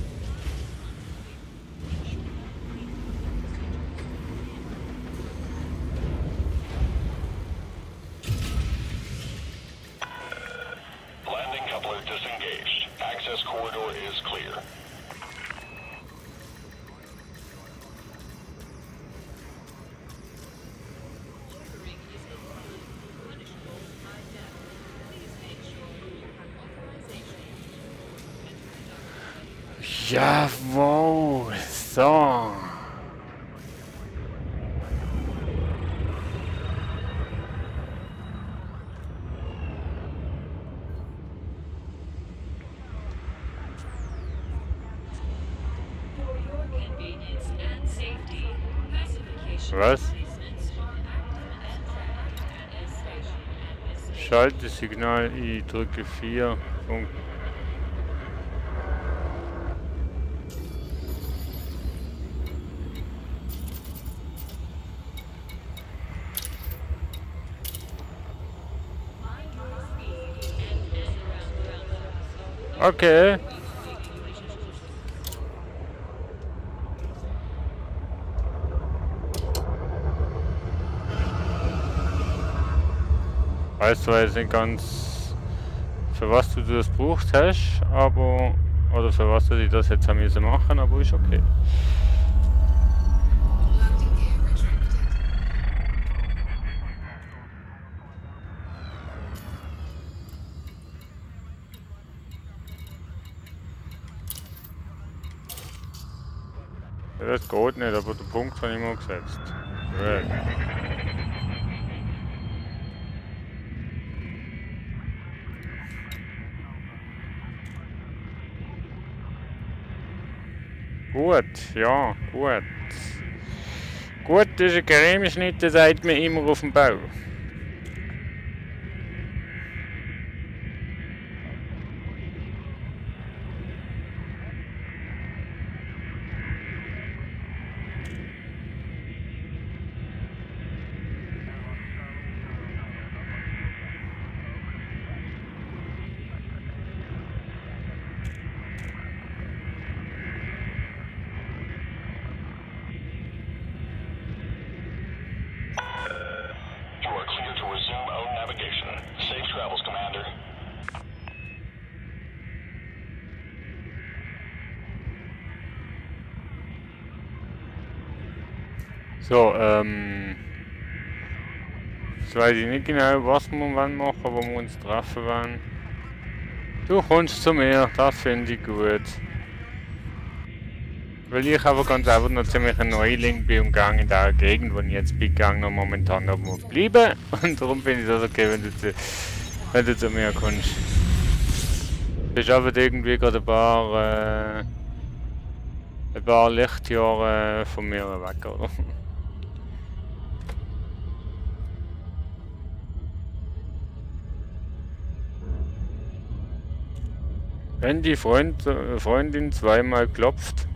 Jawohl, so. Was? Schaltesignal I, drücke 4. Punkt. Okay. Weißt du jetzt nicht ganz, für was du das gebraucht hast, aber, oder für was du das jetzt haben müssen machen, aber ist okay. Landing gear retracted. Ja, das geht nicht, aber den Punkt habe ich mal gesetzt. Gut. Gut, ja, gut. Gut ist ein Cremeschnitt, der sagt mir immer auf dem Bau. You are clear to resume own navigation. Safe travels, Commander. So, jetzt weiß ich nicht genau, was wir wann machen, wo wir uns treffen wollen. Du kommst zu mir, das finde ich gut. Weil ich aber ganz einfach noch ziemlich ein Neuling bin und gehe in der Gegend, wo ich jetzt bin, noch momentan noch muss bleiben. Und darum finde ich das okay, wenn du zu mir kommst. Du bist einfach irgendwie gerade ein paar Lichtjahre von mir weg, oder? Wenn die Freundin zweimal klopft.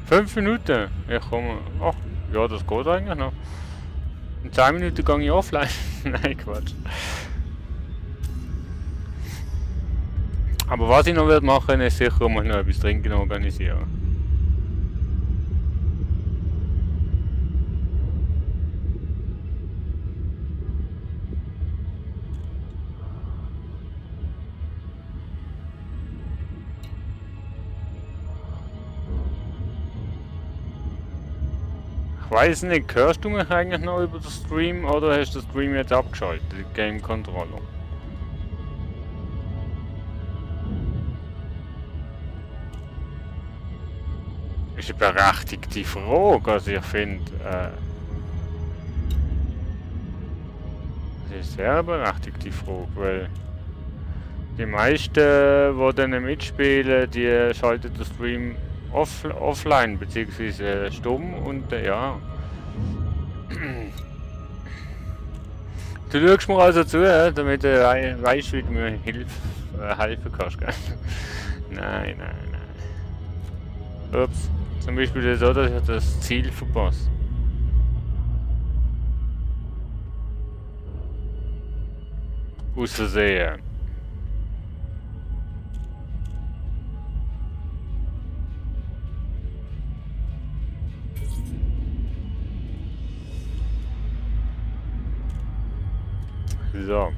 Fünf Minuten? Ich komme. Ach, ja, das geht eigentlich noch. In 10 Minuten gehe ich offline. Nein, Quatsch. Aber was ich noch werde machen, ist sicher mal noch etwas trinken organisieren. Ich weiß nicht, hörst du mich eigentlich noch über den Stream oder hast du den Stream jetzt abgeschaltet, den Game Controller? Ist eine berechtigte Frage, also ich finde, das ist eine sehr berechtigte Frage, weil die meisten, die dann mitspielen, die schalten den Stream offline bzw. stumm und ja. Du schaust mir also zu, damit du weißt, wie du mir helfen kannst. Gell? Nein, nein, nein. Ups. Zum Beispiel so, dass ich das Ziel verpasse. Aus Versehen. So.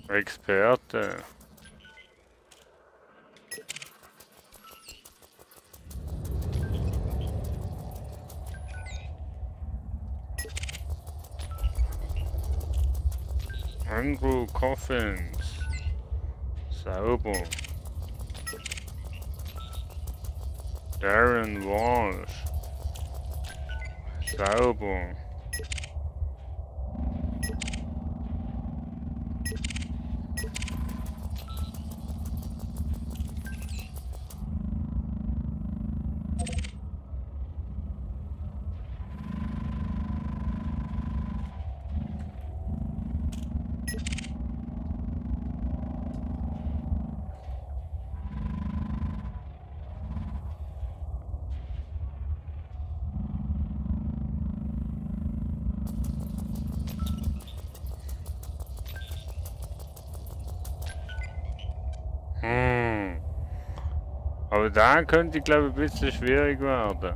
Experte. Andrew Coffins. Sauber. Darren Walsh. Sauber. Aber da könnte, glaube ich, ein bisschen schwierig werden.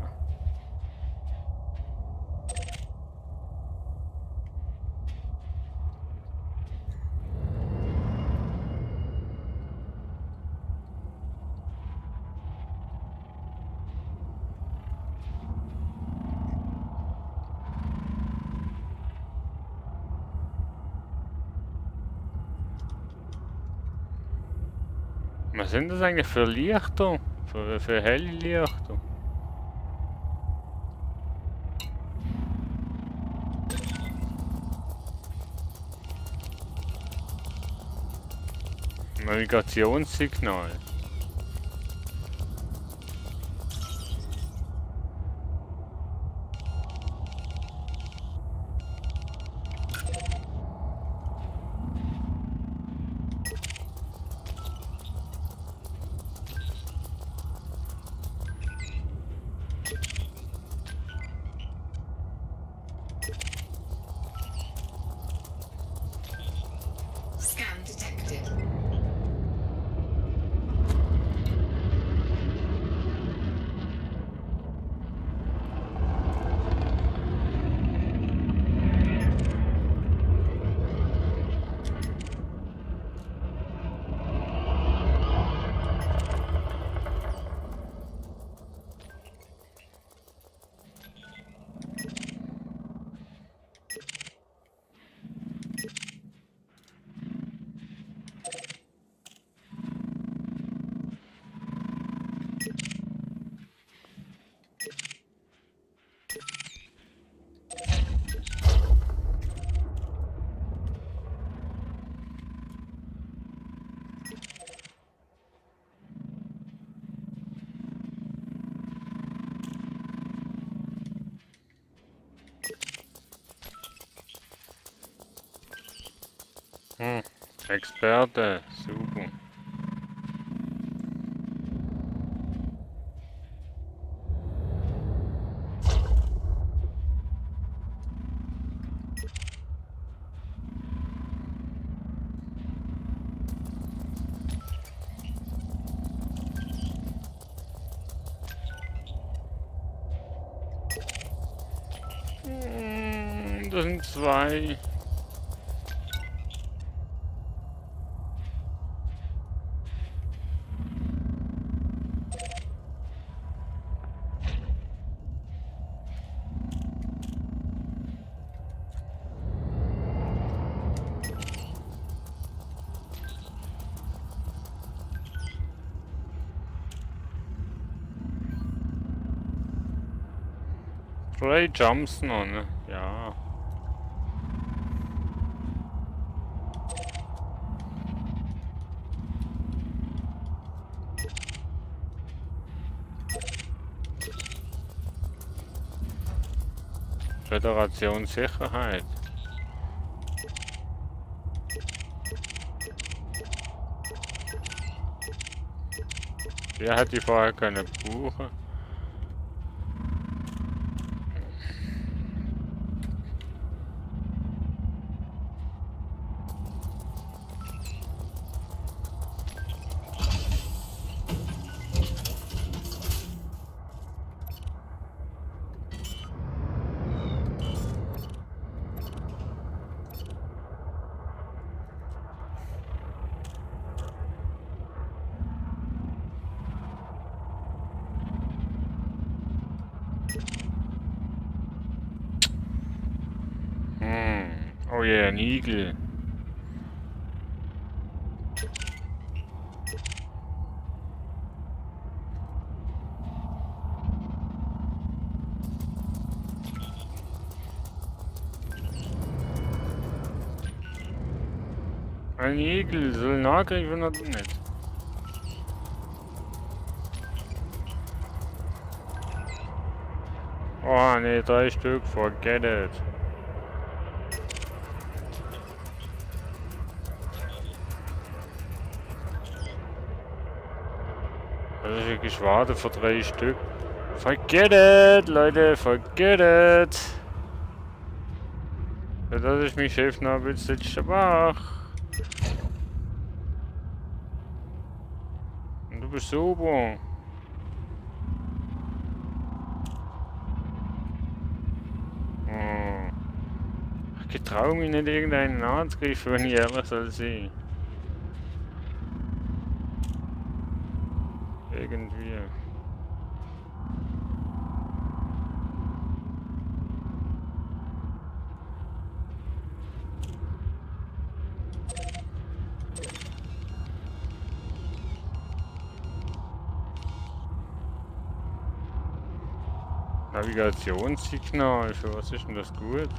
Was sind das eigentlich für Lichter? Für helle Lichter? Navigationssignal. Scan detected. Experte, super. Das sind zwei. Ray Johnson, ne? Ja. Föderation Sicherheit. Der hat die vorher keine buchen. Oh ja, ein Igel. Ein Igel soll nachgreifen oder nicht? Oh ne, 3 Stück, forget it. Das ist ein Geschwader für 3 Stück. Forget it, Leute, forget it. Ja, das ist mein Chef noch ein bisschen schwach. Und du bist sauber. Oh. Ich traue mich nicht, irgendeinen anzugreifen, wenn ich ehrlich soll sein. Irgendwie. Navigationssignal, für was ist denn das gut?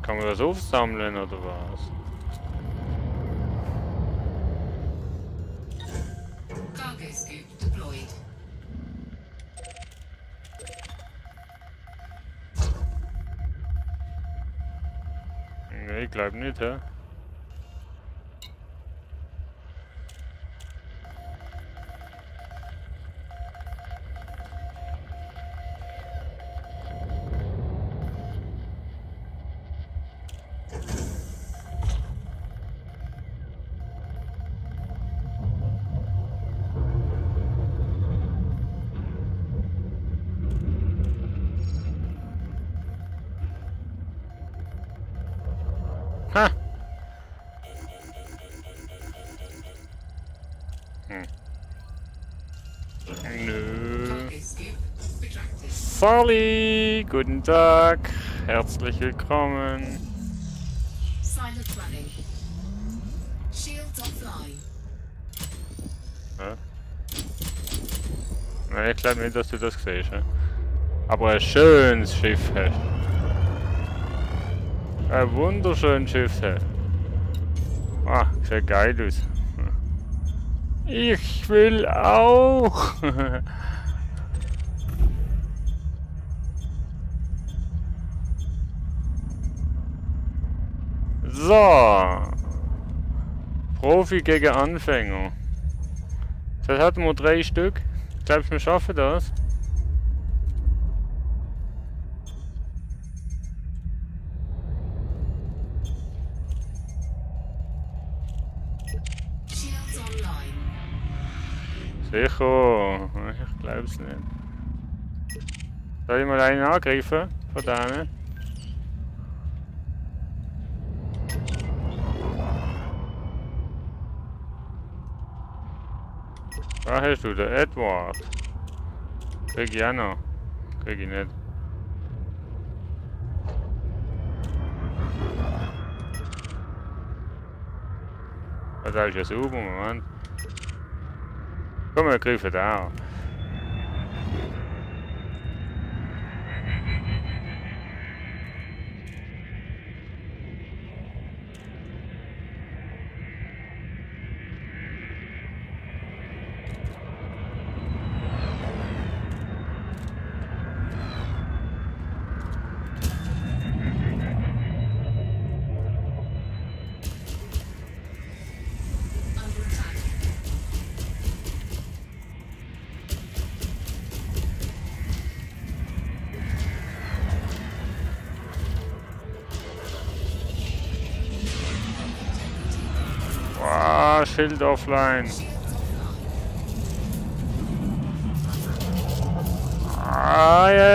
Kann man das aufsammeln oder was? Cargo scoop deployed. Nee, ich glaube nicht, hä? Ha! Nö. Cargo scoop retracted. Sally, guten Tag. Herzlich willkommen. Silent running. Shields offline. Ja. Nein, ich glaube nicht, dass du das siehst. Ja? Aber ein schönes Schiff hast. Ein wunderschönes Schiff hast. Ah, sieht geil aus. Ich will auch. So. Profi gegen Anfänger. Das hatten wir 3 Stück. Glaubst du, wir schaffen das? Shields online. Sicher. Ich glaub's nicht. Soll ich mal einen angreifen? Von denen? Da hast du den Edward. Krieg ich auch noch. Krieg ich nicht. Das ist ja super, Moment. Komm, wir greifen da an. Under attack. Wow, Schild offline. Shields offline. Ai.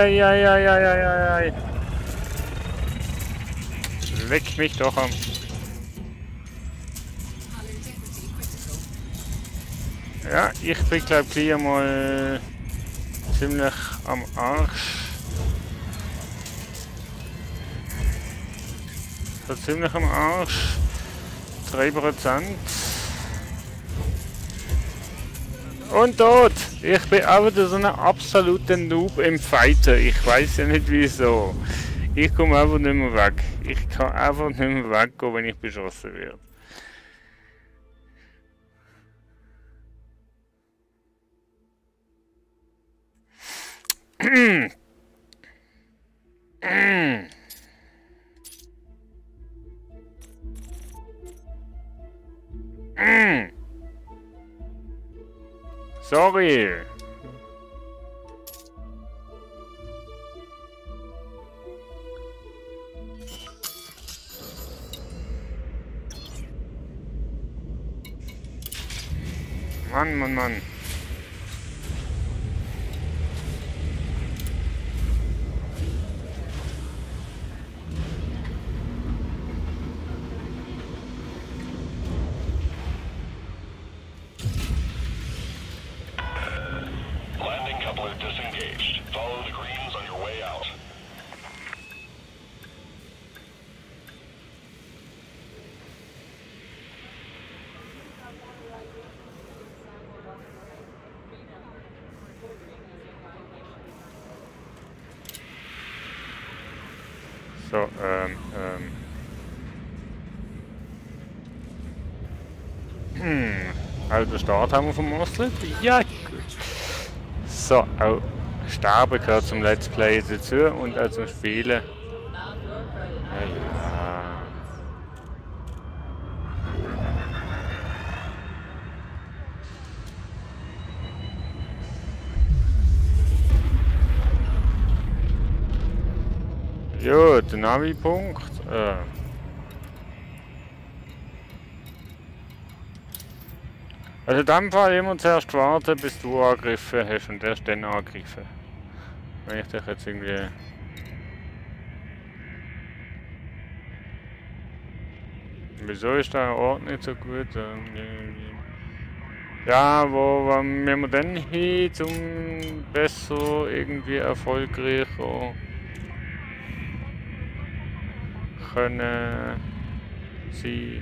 Leck mich doch am. Hull integrity critical. Ja, ich bin glaub gleich mal ziemlich am Arsch. So ziemlich am Arsch. 3%. Und tot! Ich bin auch wieder so ein absoluter Noob im Fighter. Ich weiß ja nicht wieso. Ich komme einfach nicht mehr weg. Ich kann einfach nicht mehr weggehen, wenn ich beschossen werde. Sorry. Mann, Mann, Mann. Landing coupler disengaged. Follow the greens on your way out. So, Also Start haben wir vom Moslet. Ja, gut. So, auch Sterben gehört zum Let's Play dazu und auch zum Spielen. Ja, der Navi-Punkt. Also in dem Fall immer zuerst warten, bis du angegriffen hast und erst dann angreifen. Wenn ich dich jetzt irgendwie... Wieso ist der Ort nicht so gut? Ja, wo müssen wir denn hin, um besser irgendwie erfolgreicher können sie...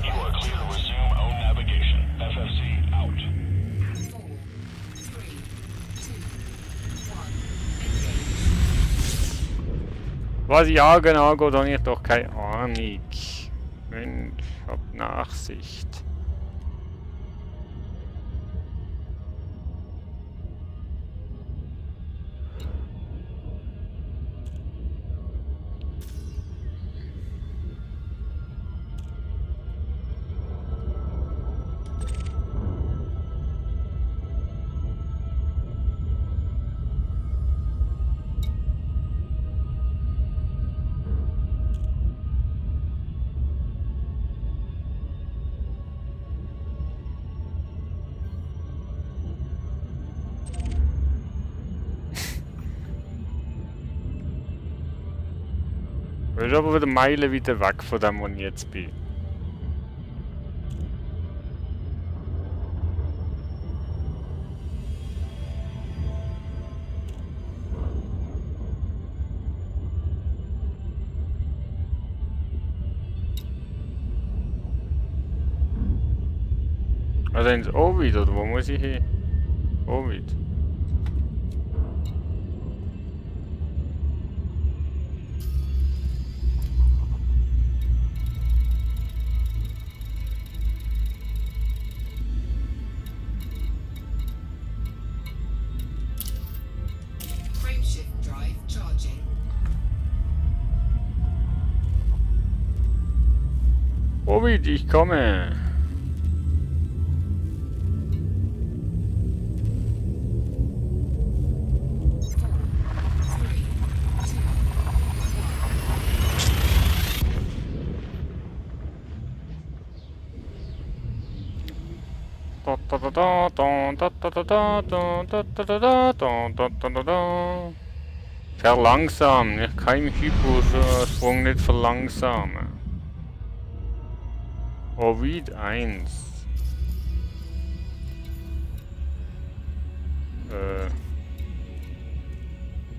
You are clear to resume own navigation. FFC out. 4, 3, 2, 1. Was Jagen angeht, habe ich doch keine Ahnung. Mensch, hab Nachsicht. Ich bin aber wieder Meilen weiter weg von dem, wo ich jetzt bin. Also ins Ovid, oder wo muss ich hin? Ovid. Frameshift drive charging. Ovid, ich komme. Verlangsamen. Ich kann im Hypersprung nicht verlangsamen. Ovid 1.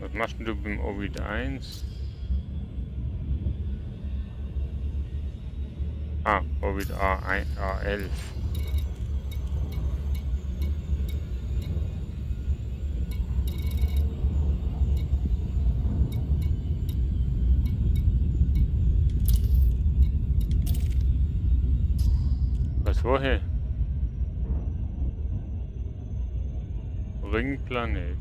Was machst denn du beim Ovid 1? Ah, Ovid A1, A11. Was woher? Ringplanet.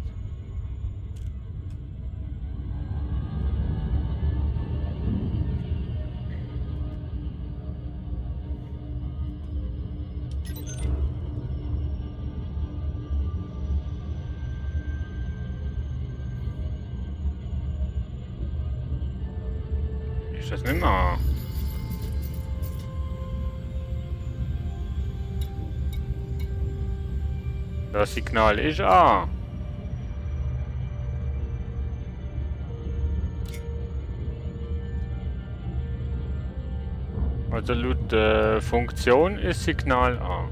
Ist das nicht mehr? Das Signal ist A. Also laut Funktion ist Signal A.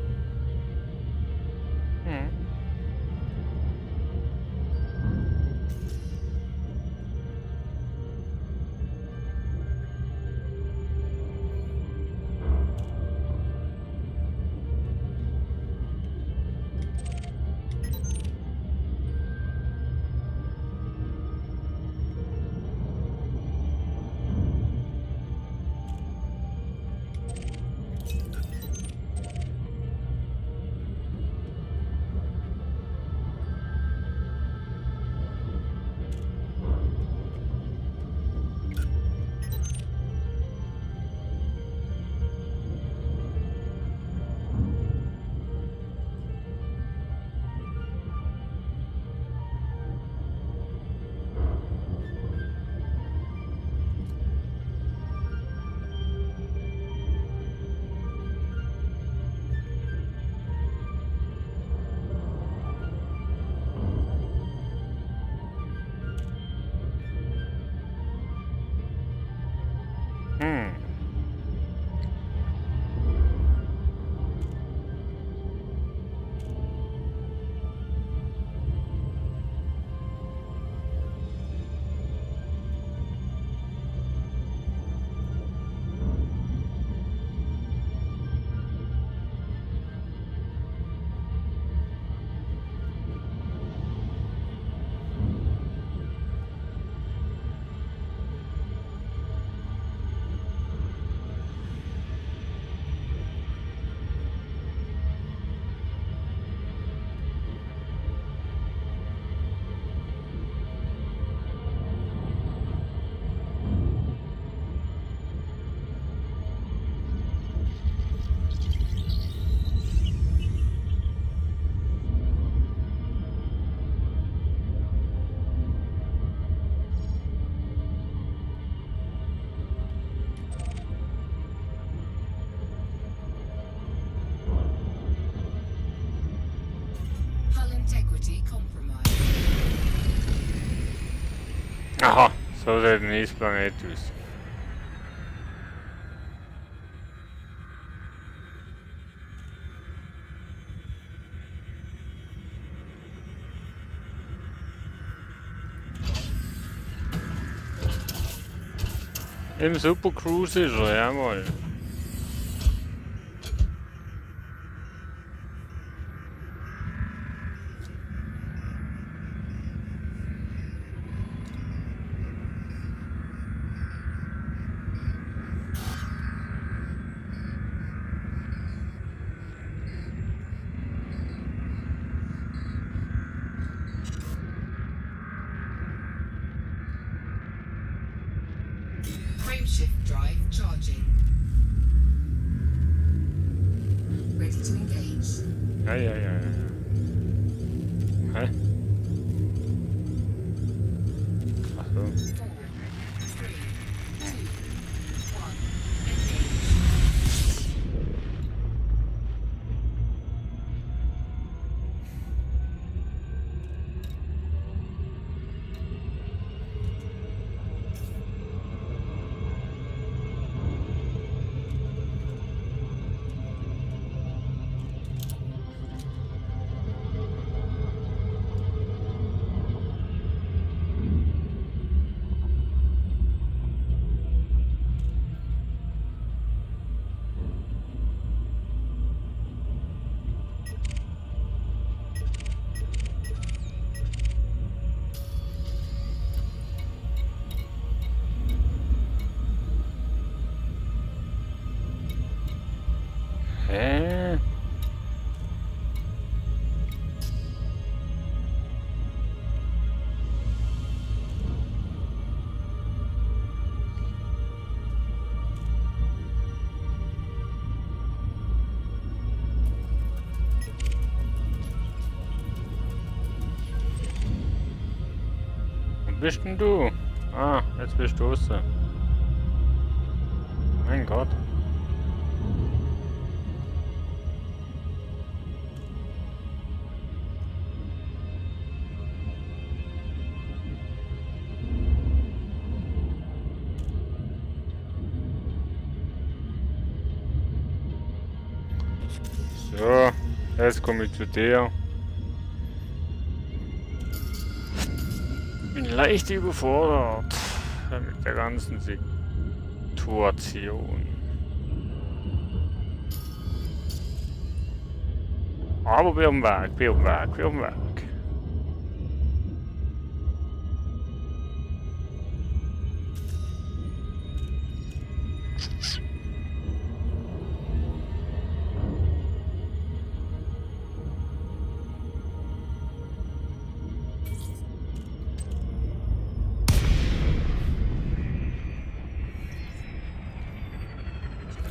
Integrity compromised. Aha, so sieht der nächste Planet aus. Im Super Cruise ist er, jawohl. Frameshift drive charging. Ready to engage. Ja. Hä? Ach so. 4, 3, 2, 1, engage. bist denn du? Ah, jetzt bist du draußen. Mein Gott. So, jetzt komme ich zu dir. Bin leicht überfordert mit der ganzen Situation. Aber wir haben Weg, wir haben Weg, wir haben Weg.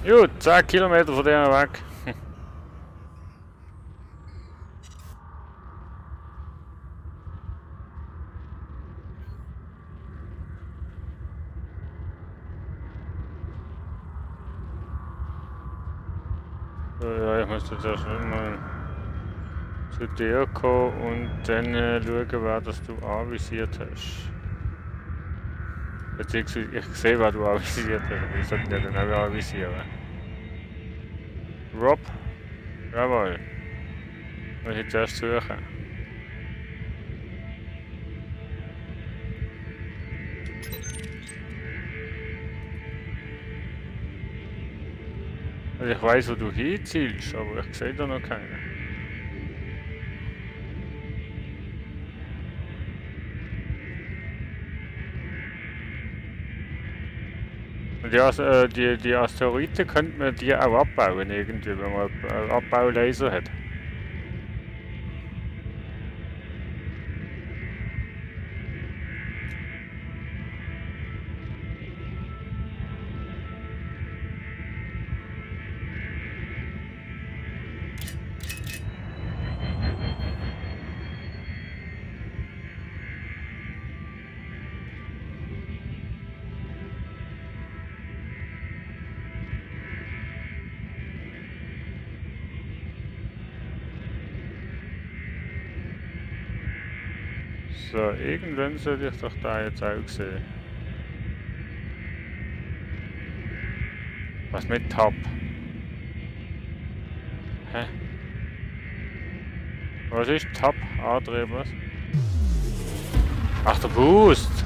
Gut, 10 Kilometer von der weg. So, ja, ich muss jetzt erst mal zu dir kommen und dann schauen, wer das du anvisiert hast. Beziehungsweise ich sehe, wer du anvisiert hast. Ich sollte ja dann auch anvisieren. Rob? Jawohl. Muss ich jetzt erst suchen. Also ich weiß, wo du hinzielst, aber ich sehe da noch keinen. Und ja, die Asteroiden könnte man die auch abbauen irgendwie, wenn man einen Abbaulaser hat. So, irgendwann sollte ich doch da jetzt auch sehen. Was mit Tab? Hä? Was ist Tab? Antrieb, was? Ach, der Boost!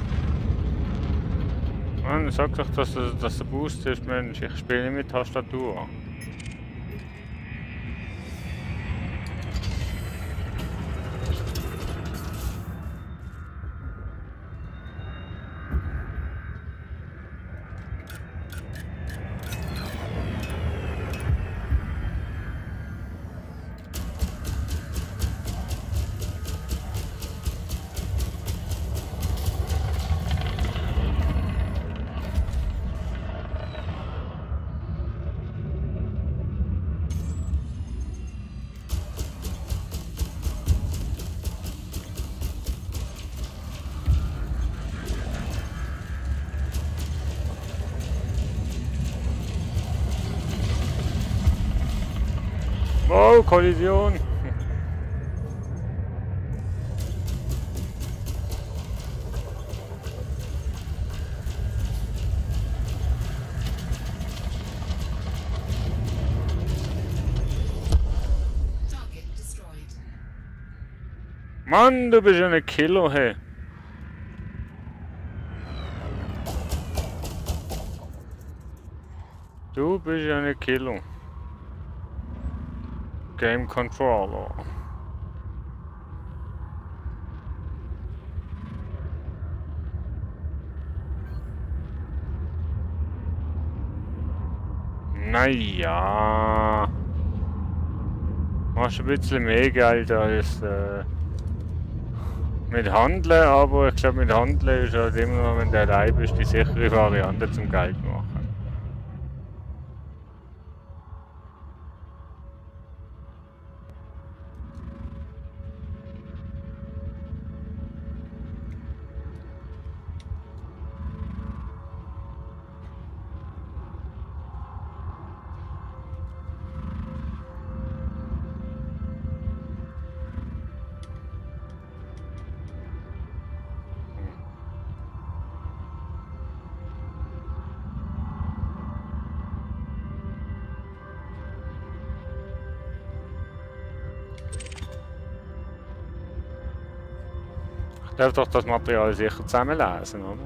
Mann, sag doch, dass der Boost ist, Mensch. Ich spiele nicht mit Tastatur. Oh, Kollision! Target destroyed. Mann, du bist ja ein Killer, hey! Du bist ja ein Killer. Game Controller. Naja. Machst ein bisschen mehr Geld als mit Handeln, aber ich glaube mit Handeln ist halt immer noch, wenn du allein bist, die sichere Variante zum Geld machen. Ich darf doch das Material sicher zusammenlesen, oder?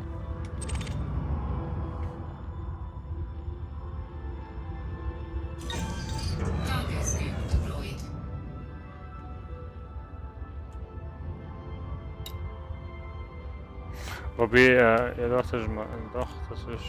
Cargo scoop deployed. Wobei, ja doch, das ist mal, doch, das ist...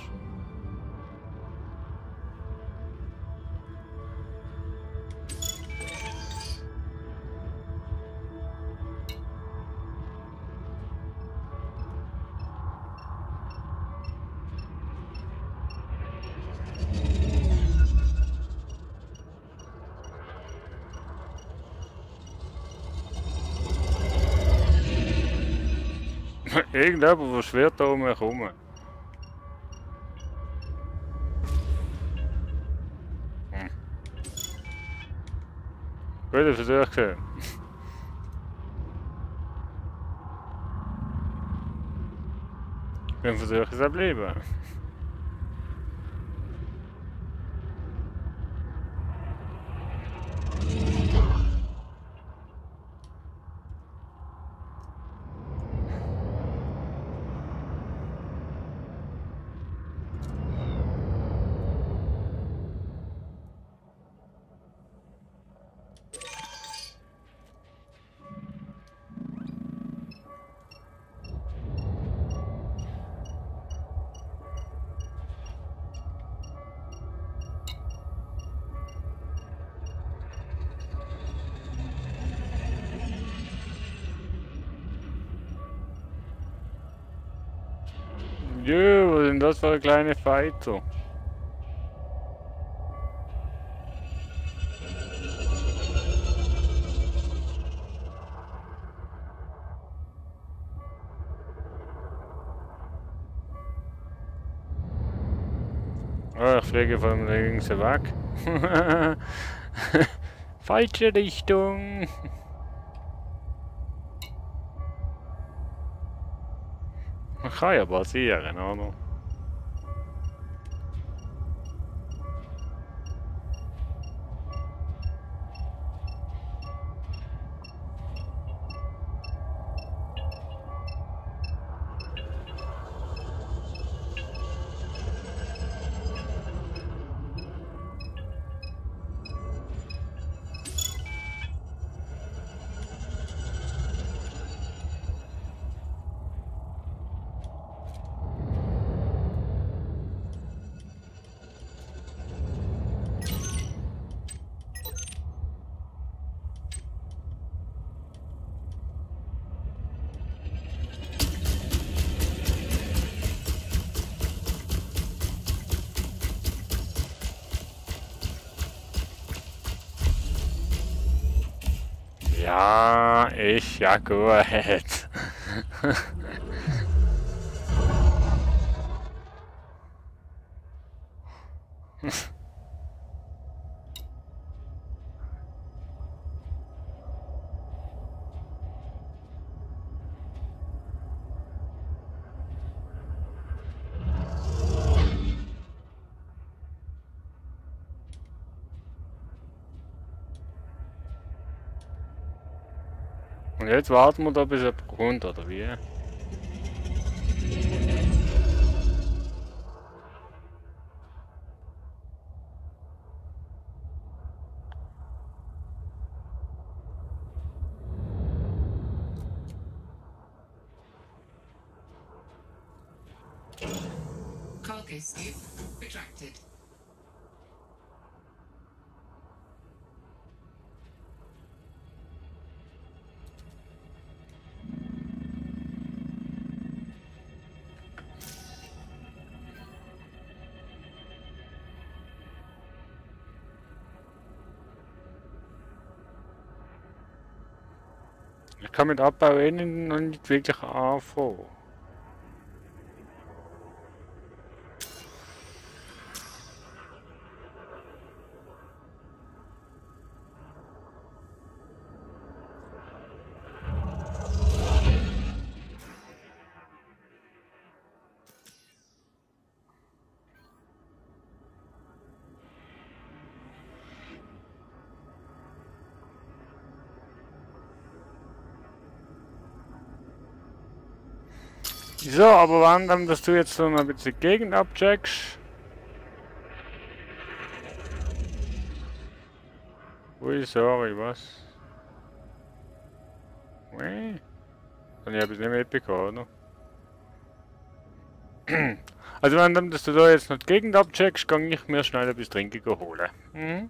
Irgendjemand verschwirrt da um mich herum. Guter Versuch gewesen. Dann versuche ich es auch bleiben. Jö, was sind das für kleine Fighter? Oh, ich fliege von links weg. Falsche Richtung. Man kann ja basieren, oder? Ja, ja gut. Und jetzt warten wir da, bis er kommt, oder wie? Cargo scoop retracted. Ich kann mit Abbau noch nicht wirklich anfangen. So, aber wann dass du jetzt so noch ein bisschen die Gegend abcheckst. Ui, sorry, was? Ui. Dann habe ich es nicht mitbekommen, oder? Also wenn dass du da jetzt noch die Gegend abcheckst, kann ich mir schnell etwas Trinken holen. Mhm.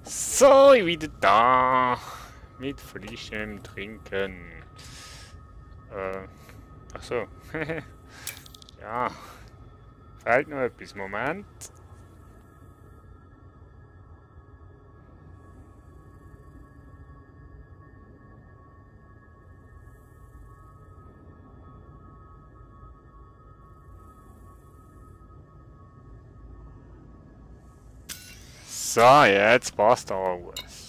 So, wieder da. Mit frischem Trinken. Ach so. Ja. Fehlt noch etwas. Moment. So, jetzt passt alles.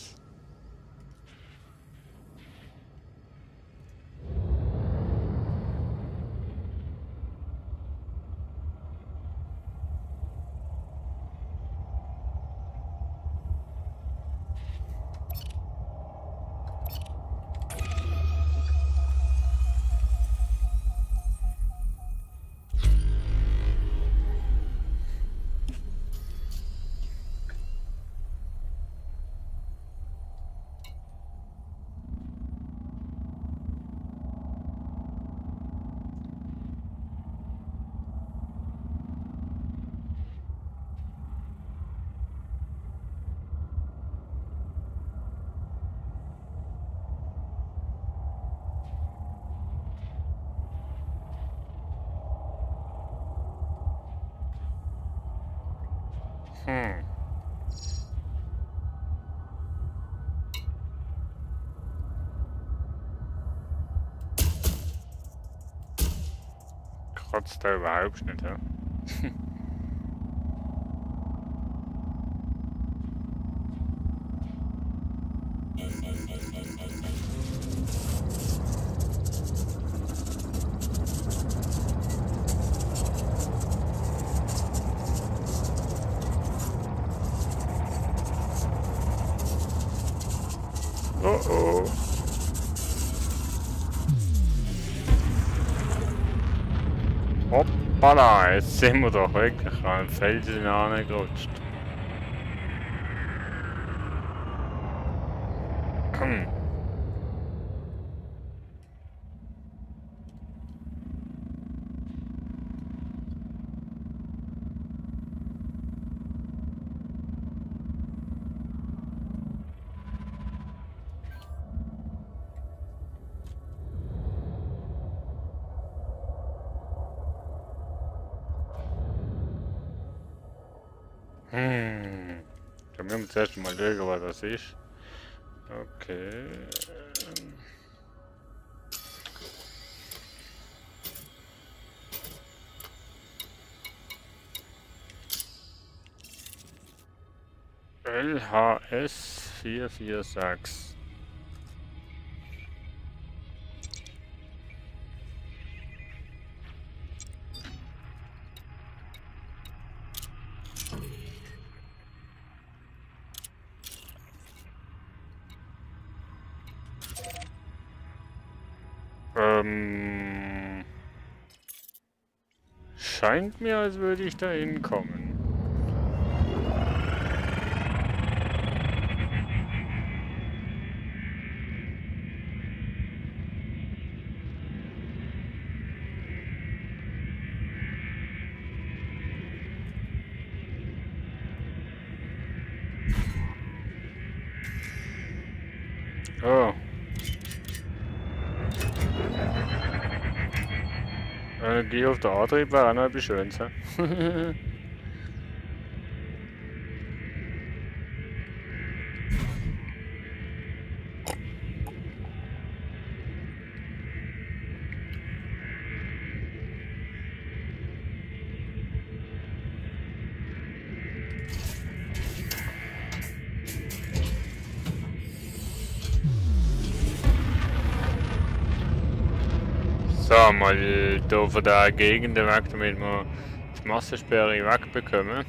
Hm. Kratzt da überhaupt nicht, ja? Oh oh. Hoppala, jetzt sind wir doch wirklich an den Felsen angerutscht. Da müssen wir zuerst mal schauen, was das ist. Okay. LHS 446. scheint mir, als würde ich da hinkommen. Oh. Energie auf der Antrieb war auch noch etwas Schönes. So, mal hier von der Gegend weg, damit wir die Massensperre wegbekommen.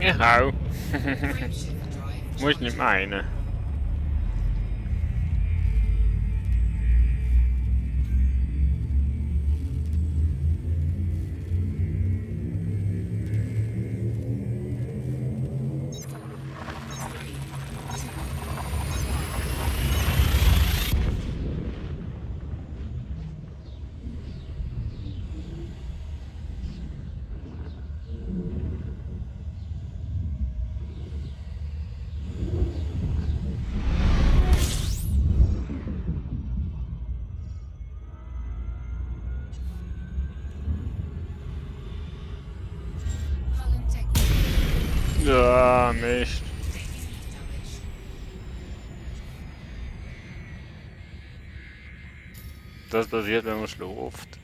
Ja, hau. Frameshift drive Muss nicht meinen. Hull Tech Ja, Mist. taking heat damage. Das passiert, wenn man schläft.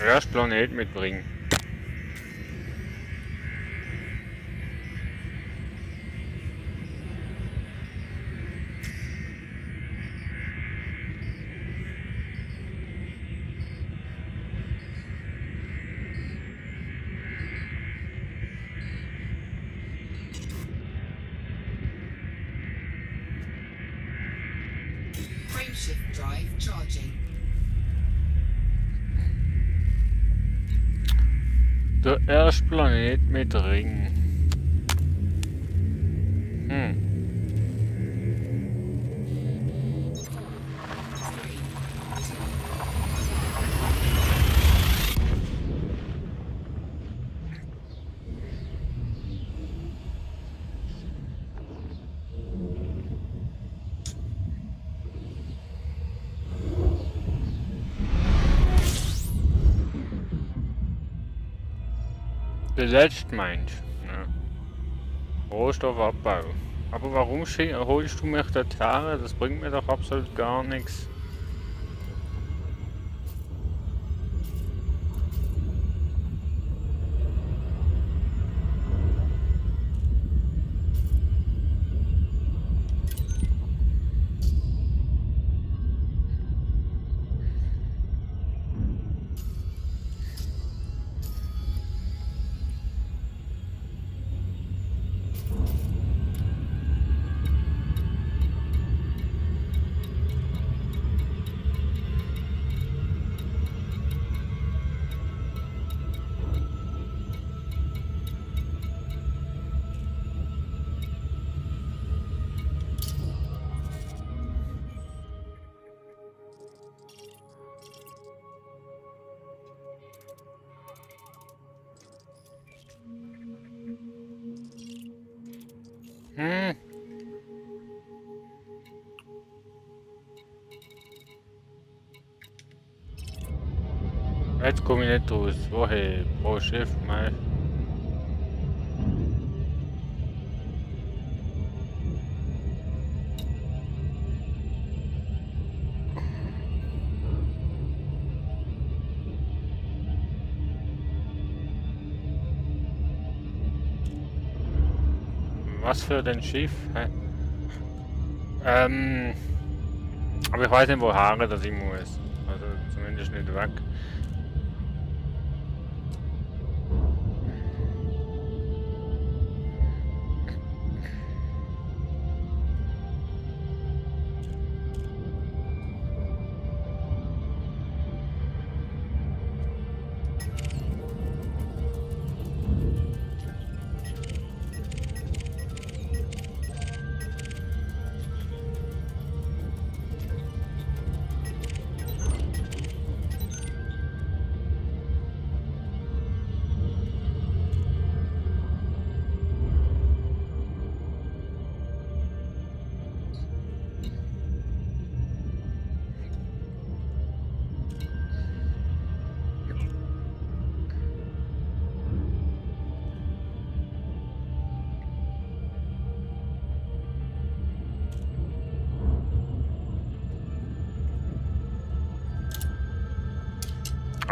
Erst Planet mitbringen. Frameshift drive charging. Der erste Planet mit Ring. Hm. 3. Besetzt meint. Ja. Rohstoffabbau. Aber warum holst du mich dorthin? Das bringt mir doch absolut gar nichts. Hm. Jetzt komme ich nicht raus. Woher? Pro Schiff, mal. Was für ein Schiff? Hä? Aber ich weiß nicht, woher das ich muss. Also zumindest nicht weg.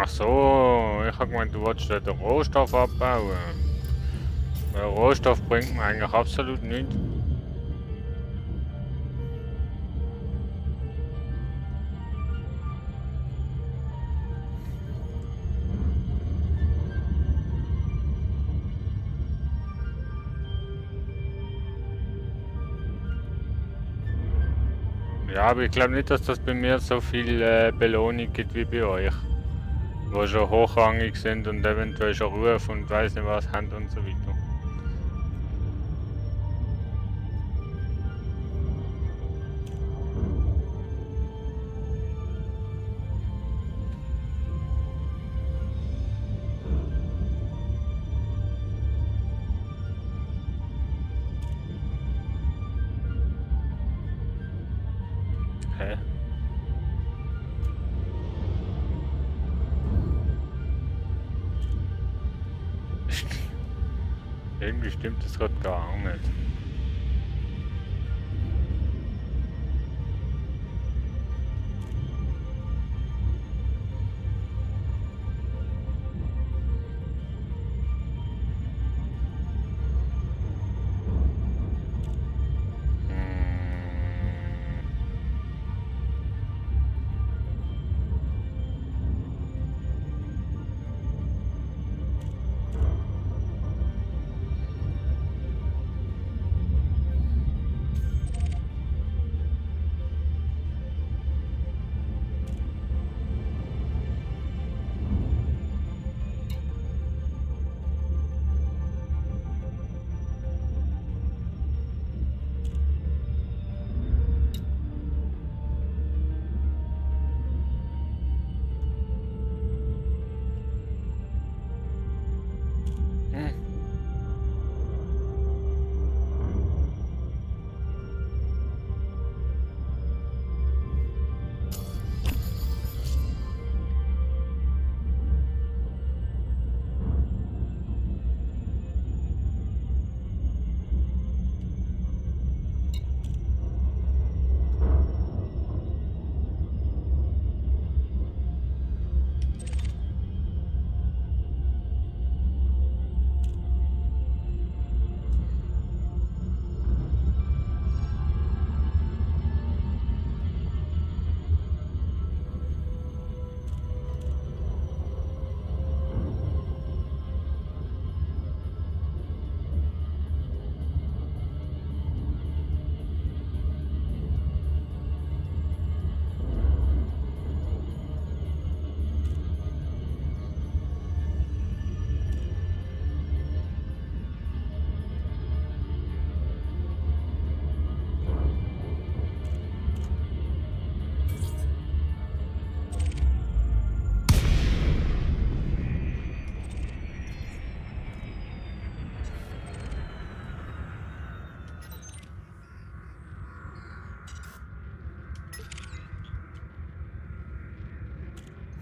Ach so, ich habe gemeint, du wolltest den Rohstoff abbauen. Der Rohstoff bringt mir eigentlich absolut nichts. Ja, aber ich glaube nicht, dass das bei mir so viel Belohnung gibt wie bei euch. Wo schon hochrangig sind und eventuell schon Ruf und weiß nicht was haben und so weiter. Hä? Irgendwie stimmt das gerade gar nicht.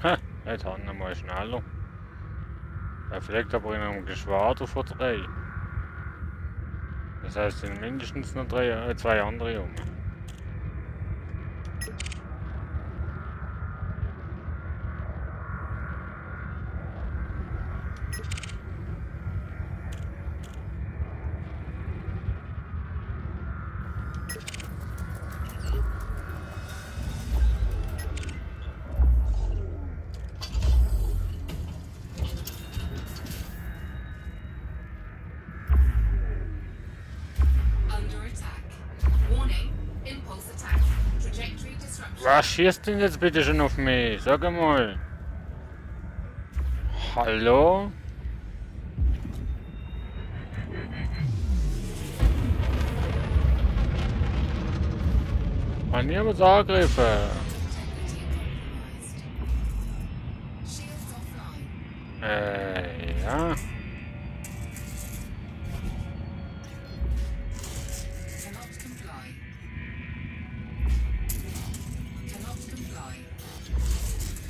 Ha, jetzt haben wir mal schneller. Er fliegt aber in einem Geschwader von 3. Das heißt, sind mindestens noch 2 andere um. Was schießt denn jetzt bitte schon auf mich? Sag mal. Hallo? Kann ich was angreifen? Shields offline. Ja. Cannot comply. Cannot comply.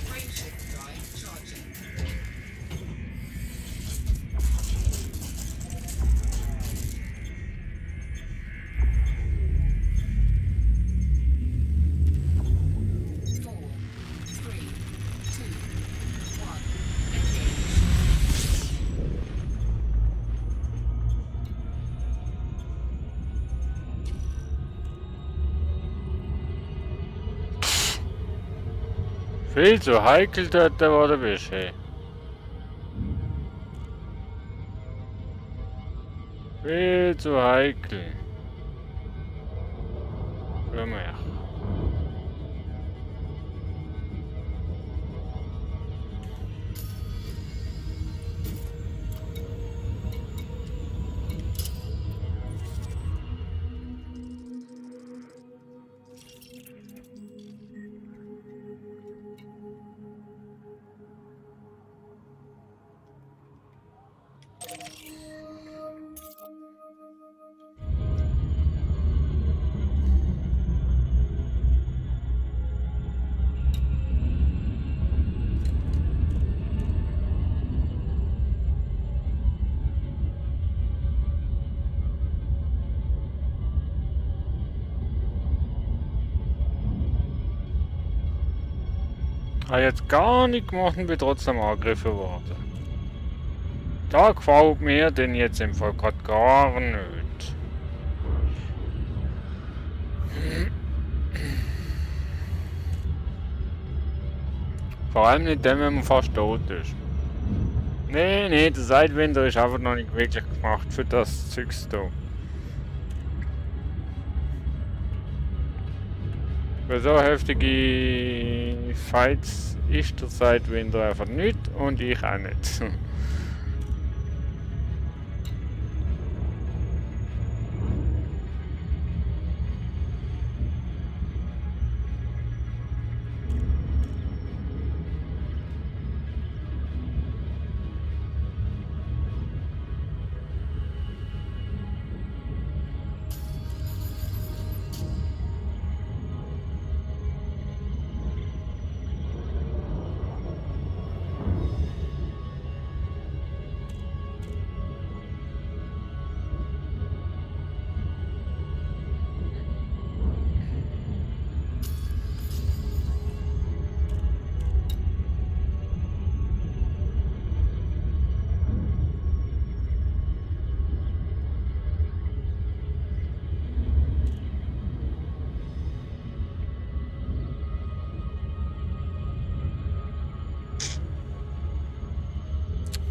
Frameshift drive charging. Four, three, two, one. Engage. Viel zu heikel dort, wo du bist, hey. Viel zu heikel. Komm her. Habe jetzt gar nicht gemacht und bin trotzdem angegriffen worden. Da gefällt mir denn jetzt im Fall gerade gar nicht. Vor allem nicht dann, wenn man fast tot ist. Nee, nee, der Sidewinder ist einfach noch nicht wirklich gemacht für das Zeugs da. Für so heftige Fights ist der Sidewinder einfach nicht und ich auch nicht.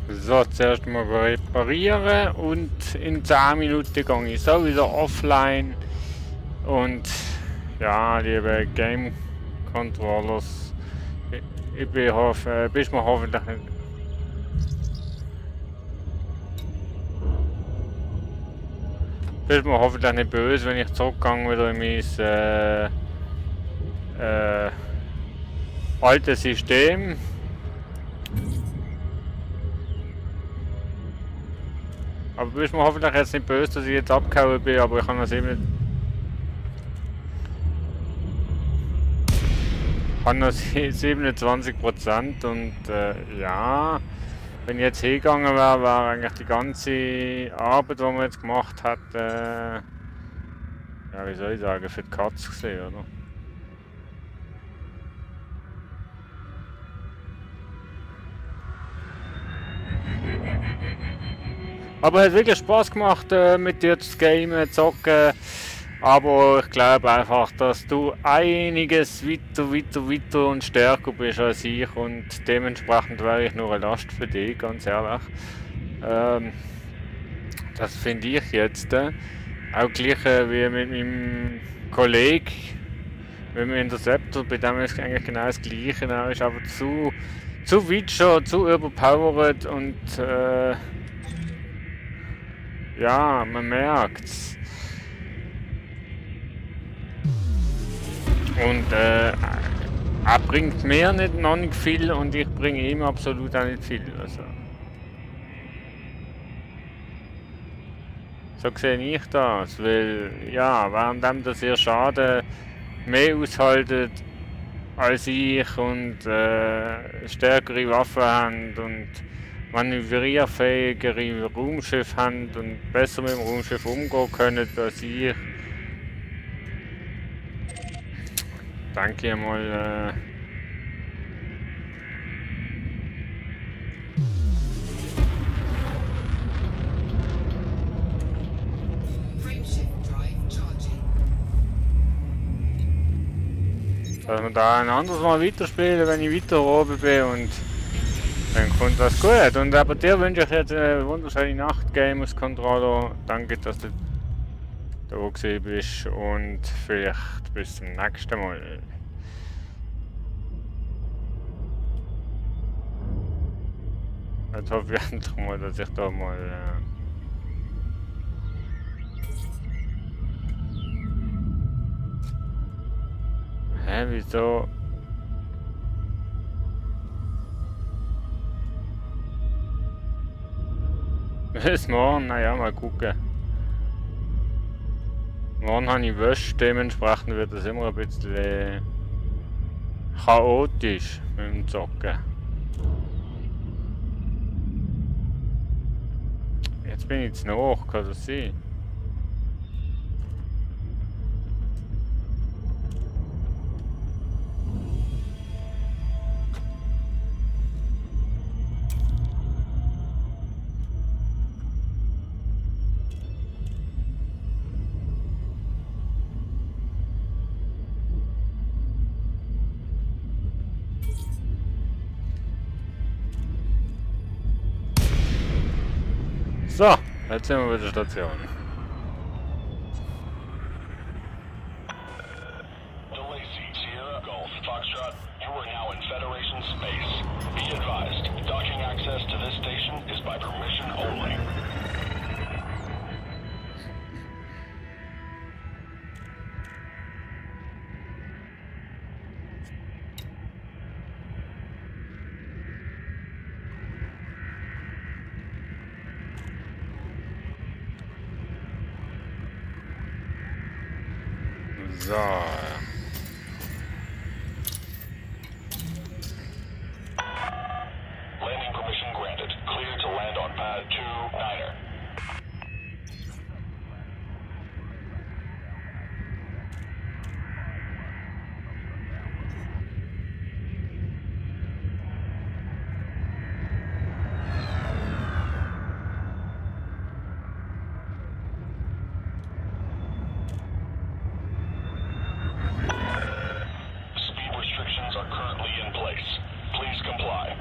So, zuerst mal reparieren und in 10 Minuten gehe ich sowieso offline. Und ja, liebe Game Controllers, ich bin bist mir hoffentlich nicht. Bist mir hoffentlich nicht böse, wenn ich zurückgehe wieder in mein altes System. Aber du bist mir hoffentlich jetzt nicht böse, dass ich jetzt abgehauen bin, aber ich kann das eben nicht. Ich habe noch 27% und ja, wenn ich jetzt hingegangen wäre, wäre eigentlich die ganze Arbeit, die man jetzt gemacht hat, ja, wie soll ich sagen, für die Katze gesehen, oder? Aber es hat wirklich Spaß gemacht, mit dir zu gamen, zocken. Aber ich glaube einfach, dass du einiges weiter und stärker bist als ich. Und dementsprechend wäre ich nur eine Last für dich, ganz ehrlich. Das finde ich jetzt. Auch gleich wie mit meinem Kollegen, Wenn man Interceptor, bei dem ist eigentlich genau das Gleiche. Er ist aber zu weit schon, zu überpowered und ja, man merkt's. Und er bringt mir noch nicht viel und ich bringe ihm absolut auch nicht viel. Also. So sehe ich das, weil ja, während dass ihr Schaden mehr aushaltet als ich und stärkere Waffen habt und manövrierfähigere Raumschiffe habt und besser mit dem Raumschiff umgehen könnt als ich. Danke ich mal. Frameshift drive charging. Dass wir da ein anderes Mal weiterspielen, wenn ich weiter oben bin und dann kommt das gut. Und aber dir wünsche ich jetzt eine wunderschöne Nacht, Gamers Controller. Danke, dass du da gewesen bist und vielleicht bis zum nächsten Mal. Jetzt hoffe ich endlich mal, dass ich da mal hä, wieso? Bis morgen, naja, mal gucken. Morgen habe ich Wäsche, dementsprechend wird es immer ein bisschen chaotisch mit dem Zocken. Jetzt bin ich zu hoch, kann das sein? So, jetzt sind wir bei der Station. DeLacy, Sierra, Golf, Foxtrot, you are now in Federation space. Be advised, docking access to this station is by permission only. So. Landing permission granted. Clear to land on pad 2, Niner. Speed restrictions are currently in place. Please comply.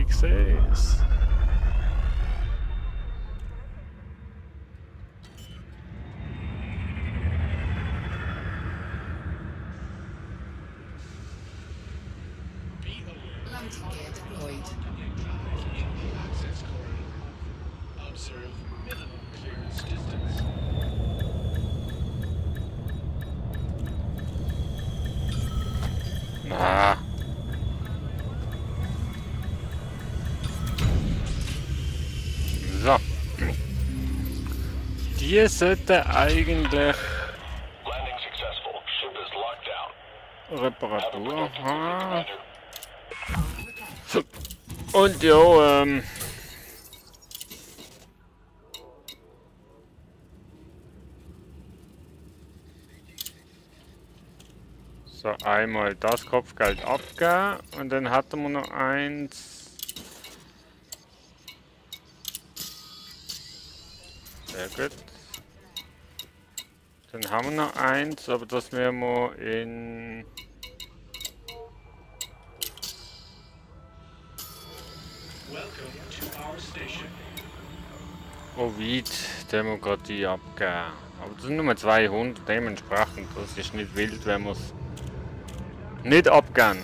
Ich sehe es. Landing gear deployed. Observe minimum clearance distance. Na. So. Die sollte eigentlich Landing successful. Ship is locked down. Reparatur haben. Repair. Und ja, so, einmal das Kopfgeld abgeben und dann hatten wir noch eins. Sehr gut. Dann haben wir noch eins, aber das werden wir in Oh, weit Demokratie abgeben. Aber das sind nur 200, dementsprechend. Das ist nicht wild, wenn wir es nicht abgeben.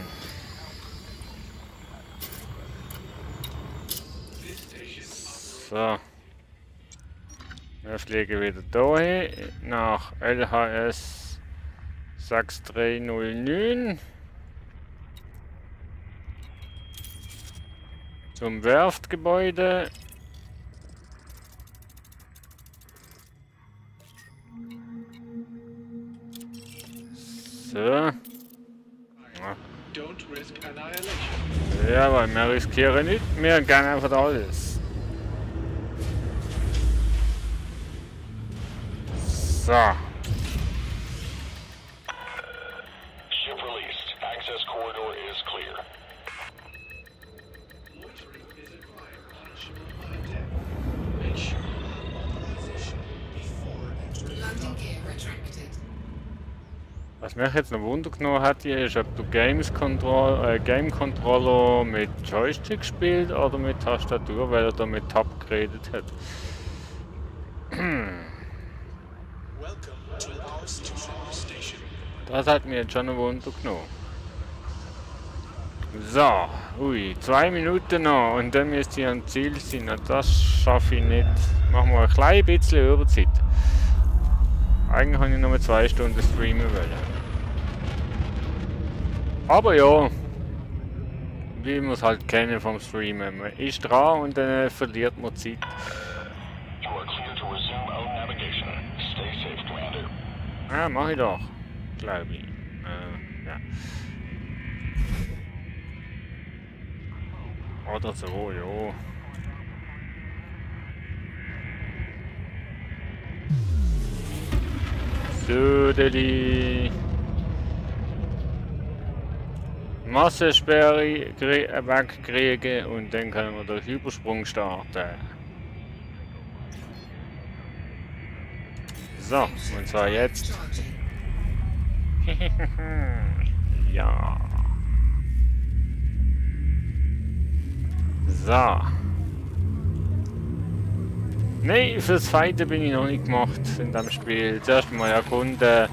So. Wir fliegen wieder dahin nach LHS 6309 zum Werftgebäude. So. Ja. Ja, weil wir riskieren nicht, wir gehen einfach alles. So. Ship released. Access corridor is clear. Landing gear retracted. Was mich jetzt noch Wunder genommen hat, hier ist, ob du Game Controller mit Joystick spielt oder mit Tastatur, weil er da mit Tab geredet hat. Das hat mir jetzt schon ein Wunder genommen. So, ui, 2 Minuten noch und dann müsste ich am Ziel sein. Und das schaffe ich nicht. Machen wir ein klein bisschen Überzeit. Eigentlich habe ich nur 2 Stunden streamen wollen. Aber ja, wie wir es halt kennen vom Streamen. Man ist dran und dann verliert man Zeit. You are clear to resume own navigation. Stay safe, Commander. Ja, mach ich doch, glaube ich. Ja. Oder so, ja. Södeli. Massensperre wegkriegen und dann können wir den Übersprung starten. So, und zwar jetzt. Ja. So. Nein, fürs Fighten bin ich noch nicht gemacht in dem Spiel. Zuerst mal erkunden,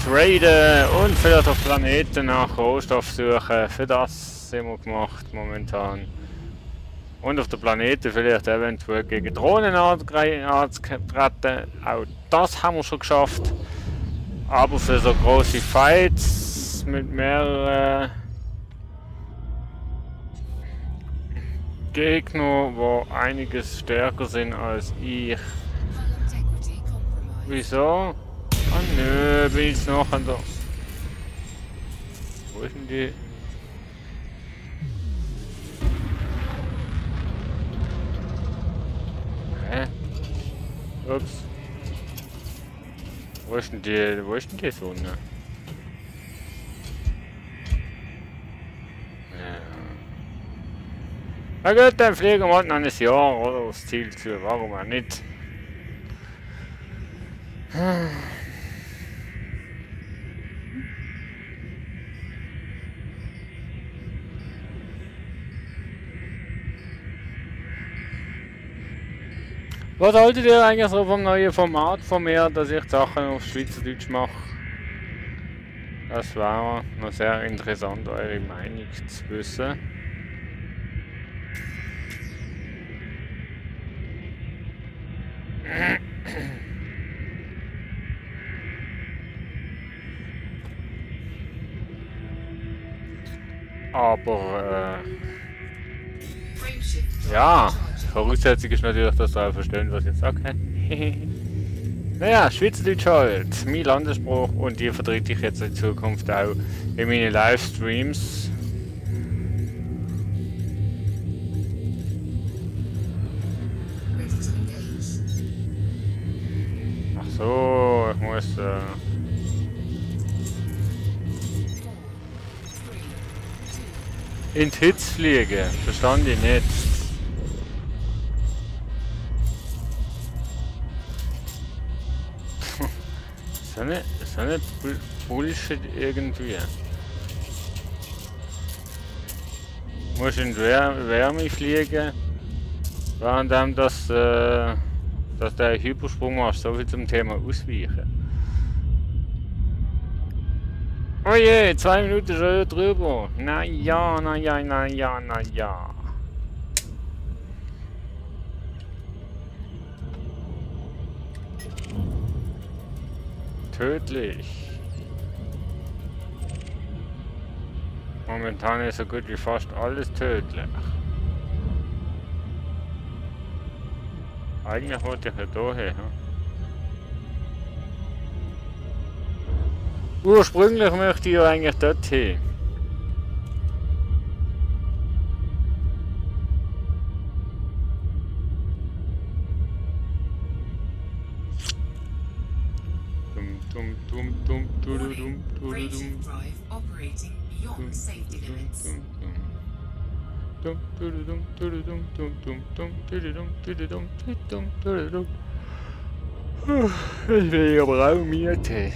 traden und vielleicht auf Planeten nach Rohstoff suchen. Für das sind wir gemacht momentan. Und auf den Planeten vielleicht eventuell gegen Drohnen antreten. Auch das haben wir schon geschafft. Aber für so große Fights mit mehreren Gegner, die einiges stärker sind als ich. Wieso? Ah nö, bin ich noch an der... Wo ist denn die? Hä? Ups. Wo ist denn die Sonne? Ja. Na gut, dann fliegen wir noch ein Jahr oder aufs Ziel zu, warum auch nicht? Was haltet ihr eigentlich so vom neuen Format von mir, dass ich Sachen auf Schweizerdeutsch mache? Das war noch sehr interessant, eure Meinung zu wissen. Aber ja, Voraussetzung ist natürlich, dass ihr auch versteht, was ich jetzt sage. Naja, Schweizerdeutsch halt, mein Landesspruch, und die vertrete ich jetzt in Zukunft auch in meinen Livestreams. Ach so, ich muss in die Hitze fliegen, verstand ich nicht. So eine Bullshit irgendwie. Muss in Wärme fliegen. Während dass der Hypersprung macht, so viel zum Thema Ausweichen. Oh je, 2 Minuten schon drüber. Na ja. Tödlich. Momentan ist so gut wie fast alles tödlich. Eigentlich wollte ich ja daher. Ursprünglich möchte ich ja eigentlich dort hin. Rated drive operating beyond safety limits. Ich will aber auch Miete.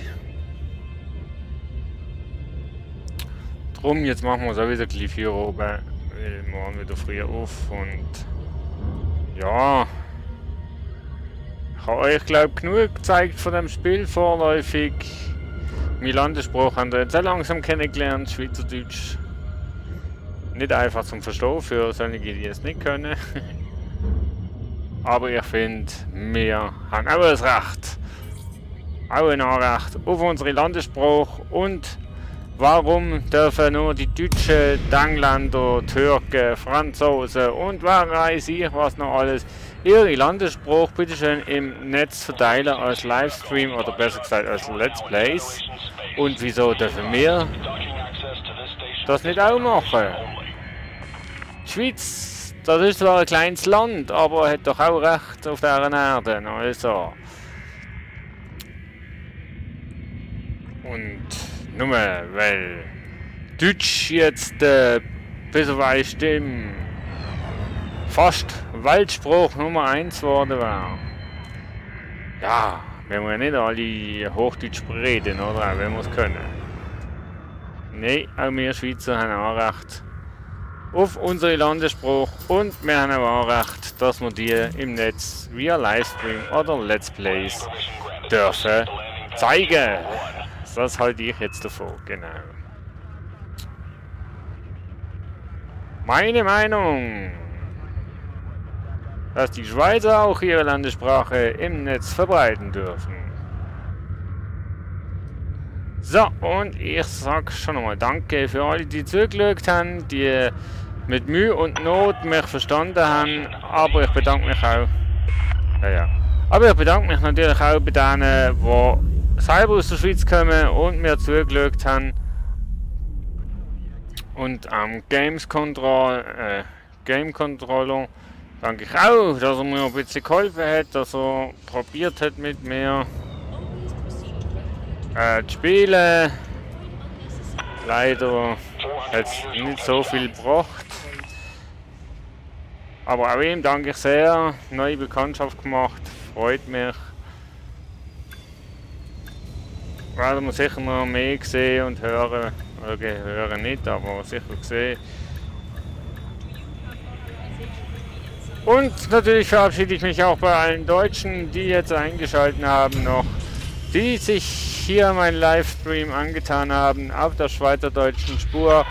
Drum, jetzt machen wir sowieso ein bisschen hier oben, weil morgen wieder früh auf und ja. Ich habe euch glaube genug gezeigt von dem Spiel vorläufig. Mein Landesspruch haben wir jetzt sehr langsam kennengelernt, Schweizerdeutsch. Nicht einfach zum Verstehen für solche, die es nicht können. Aber ich finde, wir haben auch das Recht, auch ein Anrecht auf unseren Landesspruch. Und warum dürfen nur die Deutschen, die Engländer, Türken, Franzosen und wer weiß ich was noch alles ihre Landesspruch bitteschön im Netz verteilen als Livestream oder besser gesagt als Let's Plays? Und wieso dürfen wir das nicht auch machen? Die Schweiz, das ist zwar ein kleines Land, aber hat doch auch Recht auf dieser Erde. Also. Und nur weil Deutsch jetzt bis auf eine Stimme fast Weltspruch Nummer 1 geworden war. Ja, wenn wir nicht alle Hochdeutsch reden, oder? Wenn wir es können. Nein, auch wir Schweizer haben auch Recht auf unseren Landesspruch und wir haben auch Recht, dass wir die im Netz via Livestream oder Let's Plays dürfen zeigen. Das halte ich jetzt davon, genau. Meine Meinung, dass die Schweizer auch ihre Landessprache im Netz verbreiten dürfen. So, und ich sag schon nochmal Danke für alle, die zugeschaut haben, die mit Mühe und Not mich verstanden haben, aber ich bedanke mich auch. Aber ich bedanke mich natürlich auch bei denen, die selber aus der Schweiz kommen und mir zugeschaut haben. Und am Game Controller danke ich auch, dass er mir ein bisschen geholfen hat, dass er probiert hat mit mir zu spielen. Leider hat es nicht so viel gebracht. Aber auch ihm danke ich sehr. Neue Bekanntschaft gemacht, freut mich. Werden wir sicher noch mehr sehen und hören. Okay, hören nicht, aber sicher sehen. Und natürlich verabschiede ich mich auch bei allen Deutschen, die jetzt eingeschaltet haben noch, die sich hier meinen Livestream angetan haben auf der schweizerdeutschen Spur.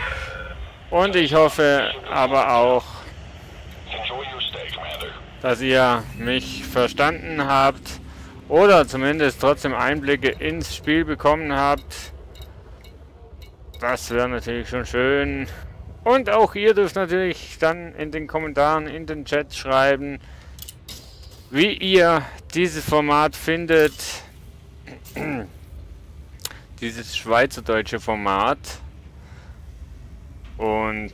Und ich hoffe aber auch, dass ihr mich verstanden habt oder zumindest trotzdem Einblicke ins Spiel bekommen habt. Das wäre natürlich schon schön. Und auch ihr dürft natürlich dann in den Kommentaren, in den Chat schreiben, wie ihr dieses Format findet. Dieses schweizerdeutsche Format. Und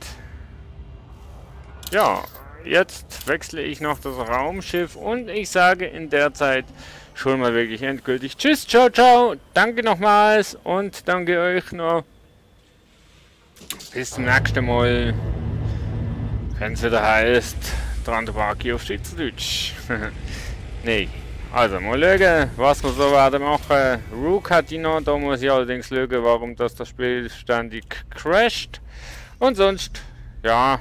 ja, jetzt wechsle ich noch das Raumschiff und ich sage in der Zeit schon mal wirklich endgültig tschüss, ciao, ciao. Danke nochmals und danke euch noch. Bis zum nächsten Mal, wenn es wieder heißt, Trantobaki auf Schweizerdeutsch. Nee, also mal schauen, was wir so werden machen. Rook hat die noch, da muss ich allerdings schauen, warum das Spiel ständig crasht. Und sonst, ja,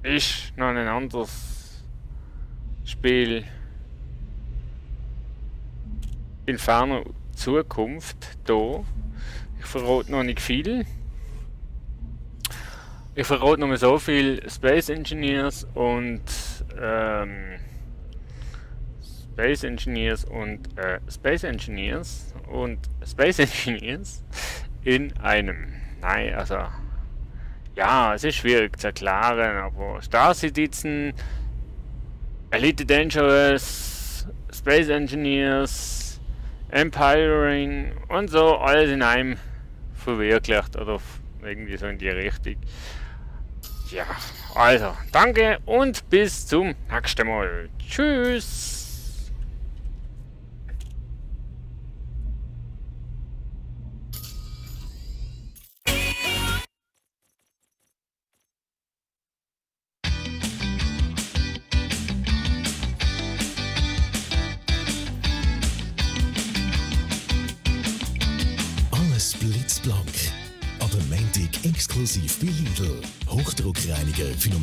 ist noch ein anderes Spiel in ferner Zukunft da. Ich verrate noch nicht viel. Ich verrate noch mal so viel. Space Engineers und Space Engineers in einem. Nein, also ja, es ist schwierig zu erklären, aber Star Citizen, Elite Dangerous, Space Engineers, Empiring und so, alles in einem verwirklicht oder irgendwie so in die Richtung. Ja, also, danke und bis zum nächsten Mal. Tschüss! Alles blitzblank. Aber Montag exklusiv bei Lidl. Hochdruckreiniger für nur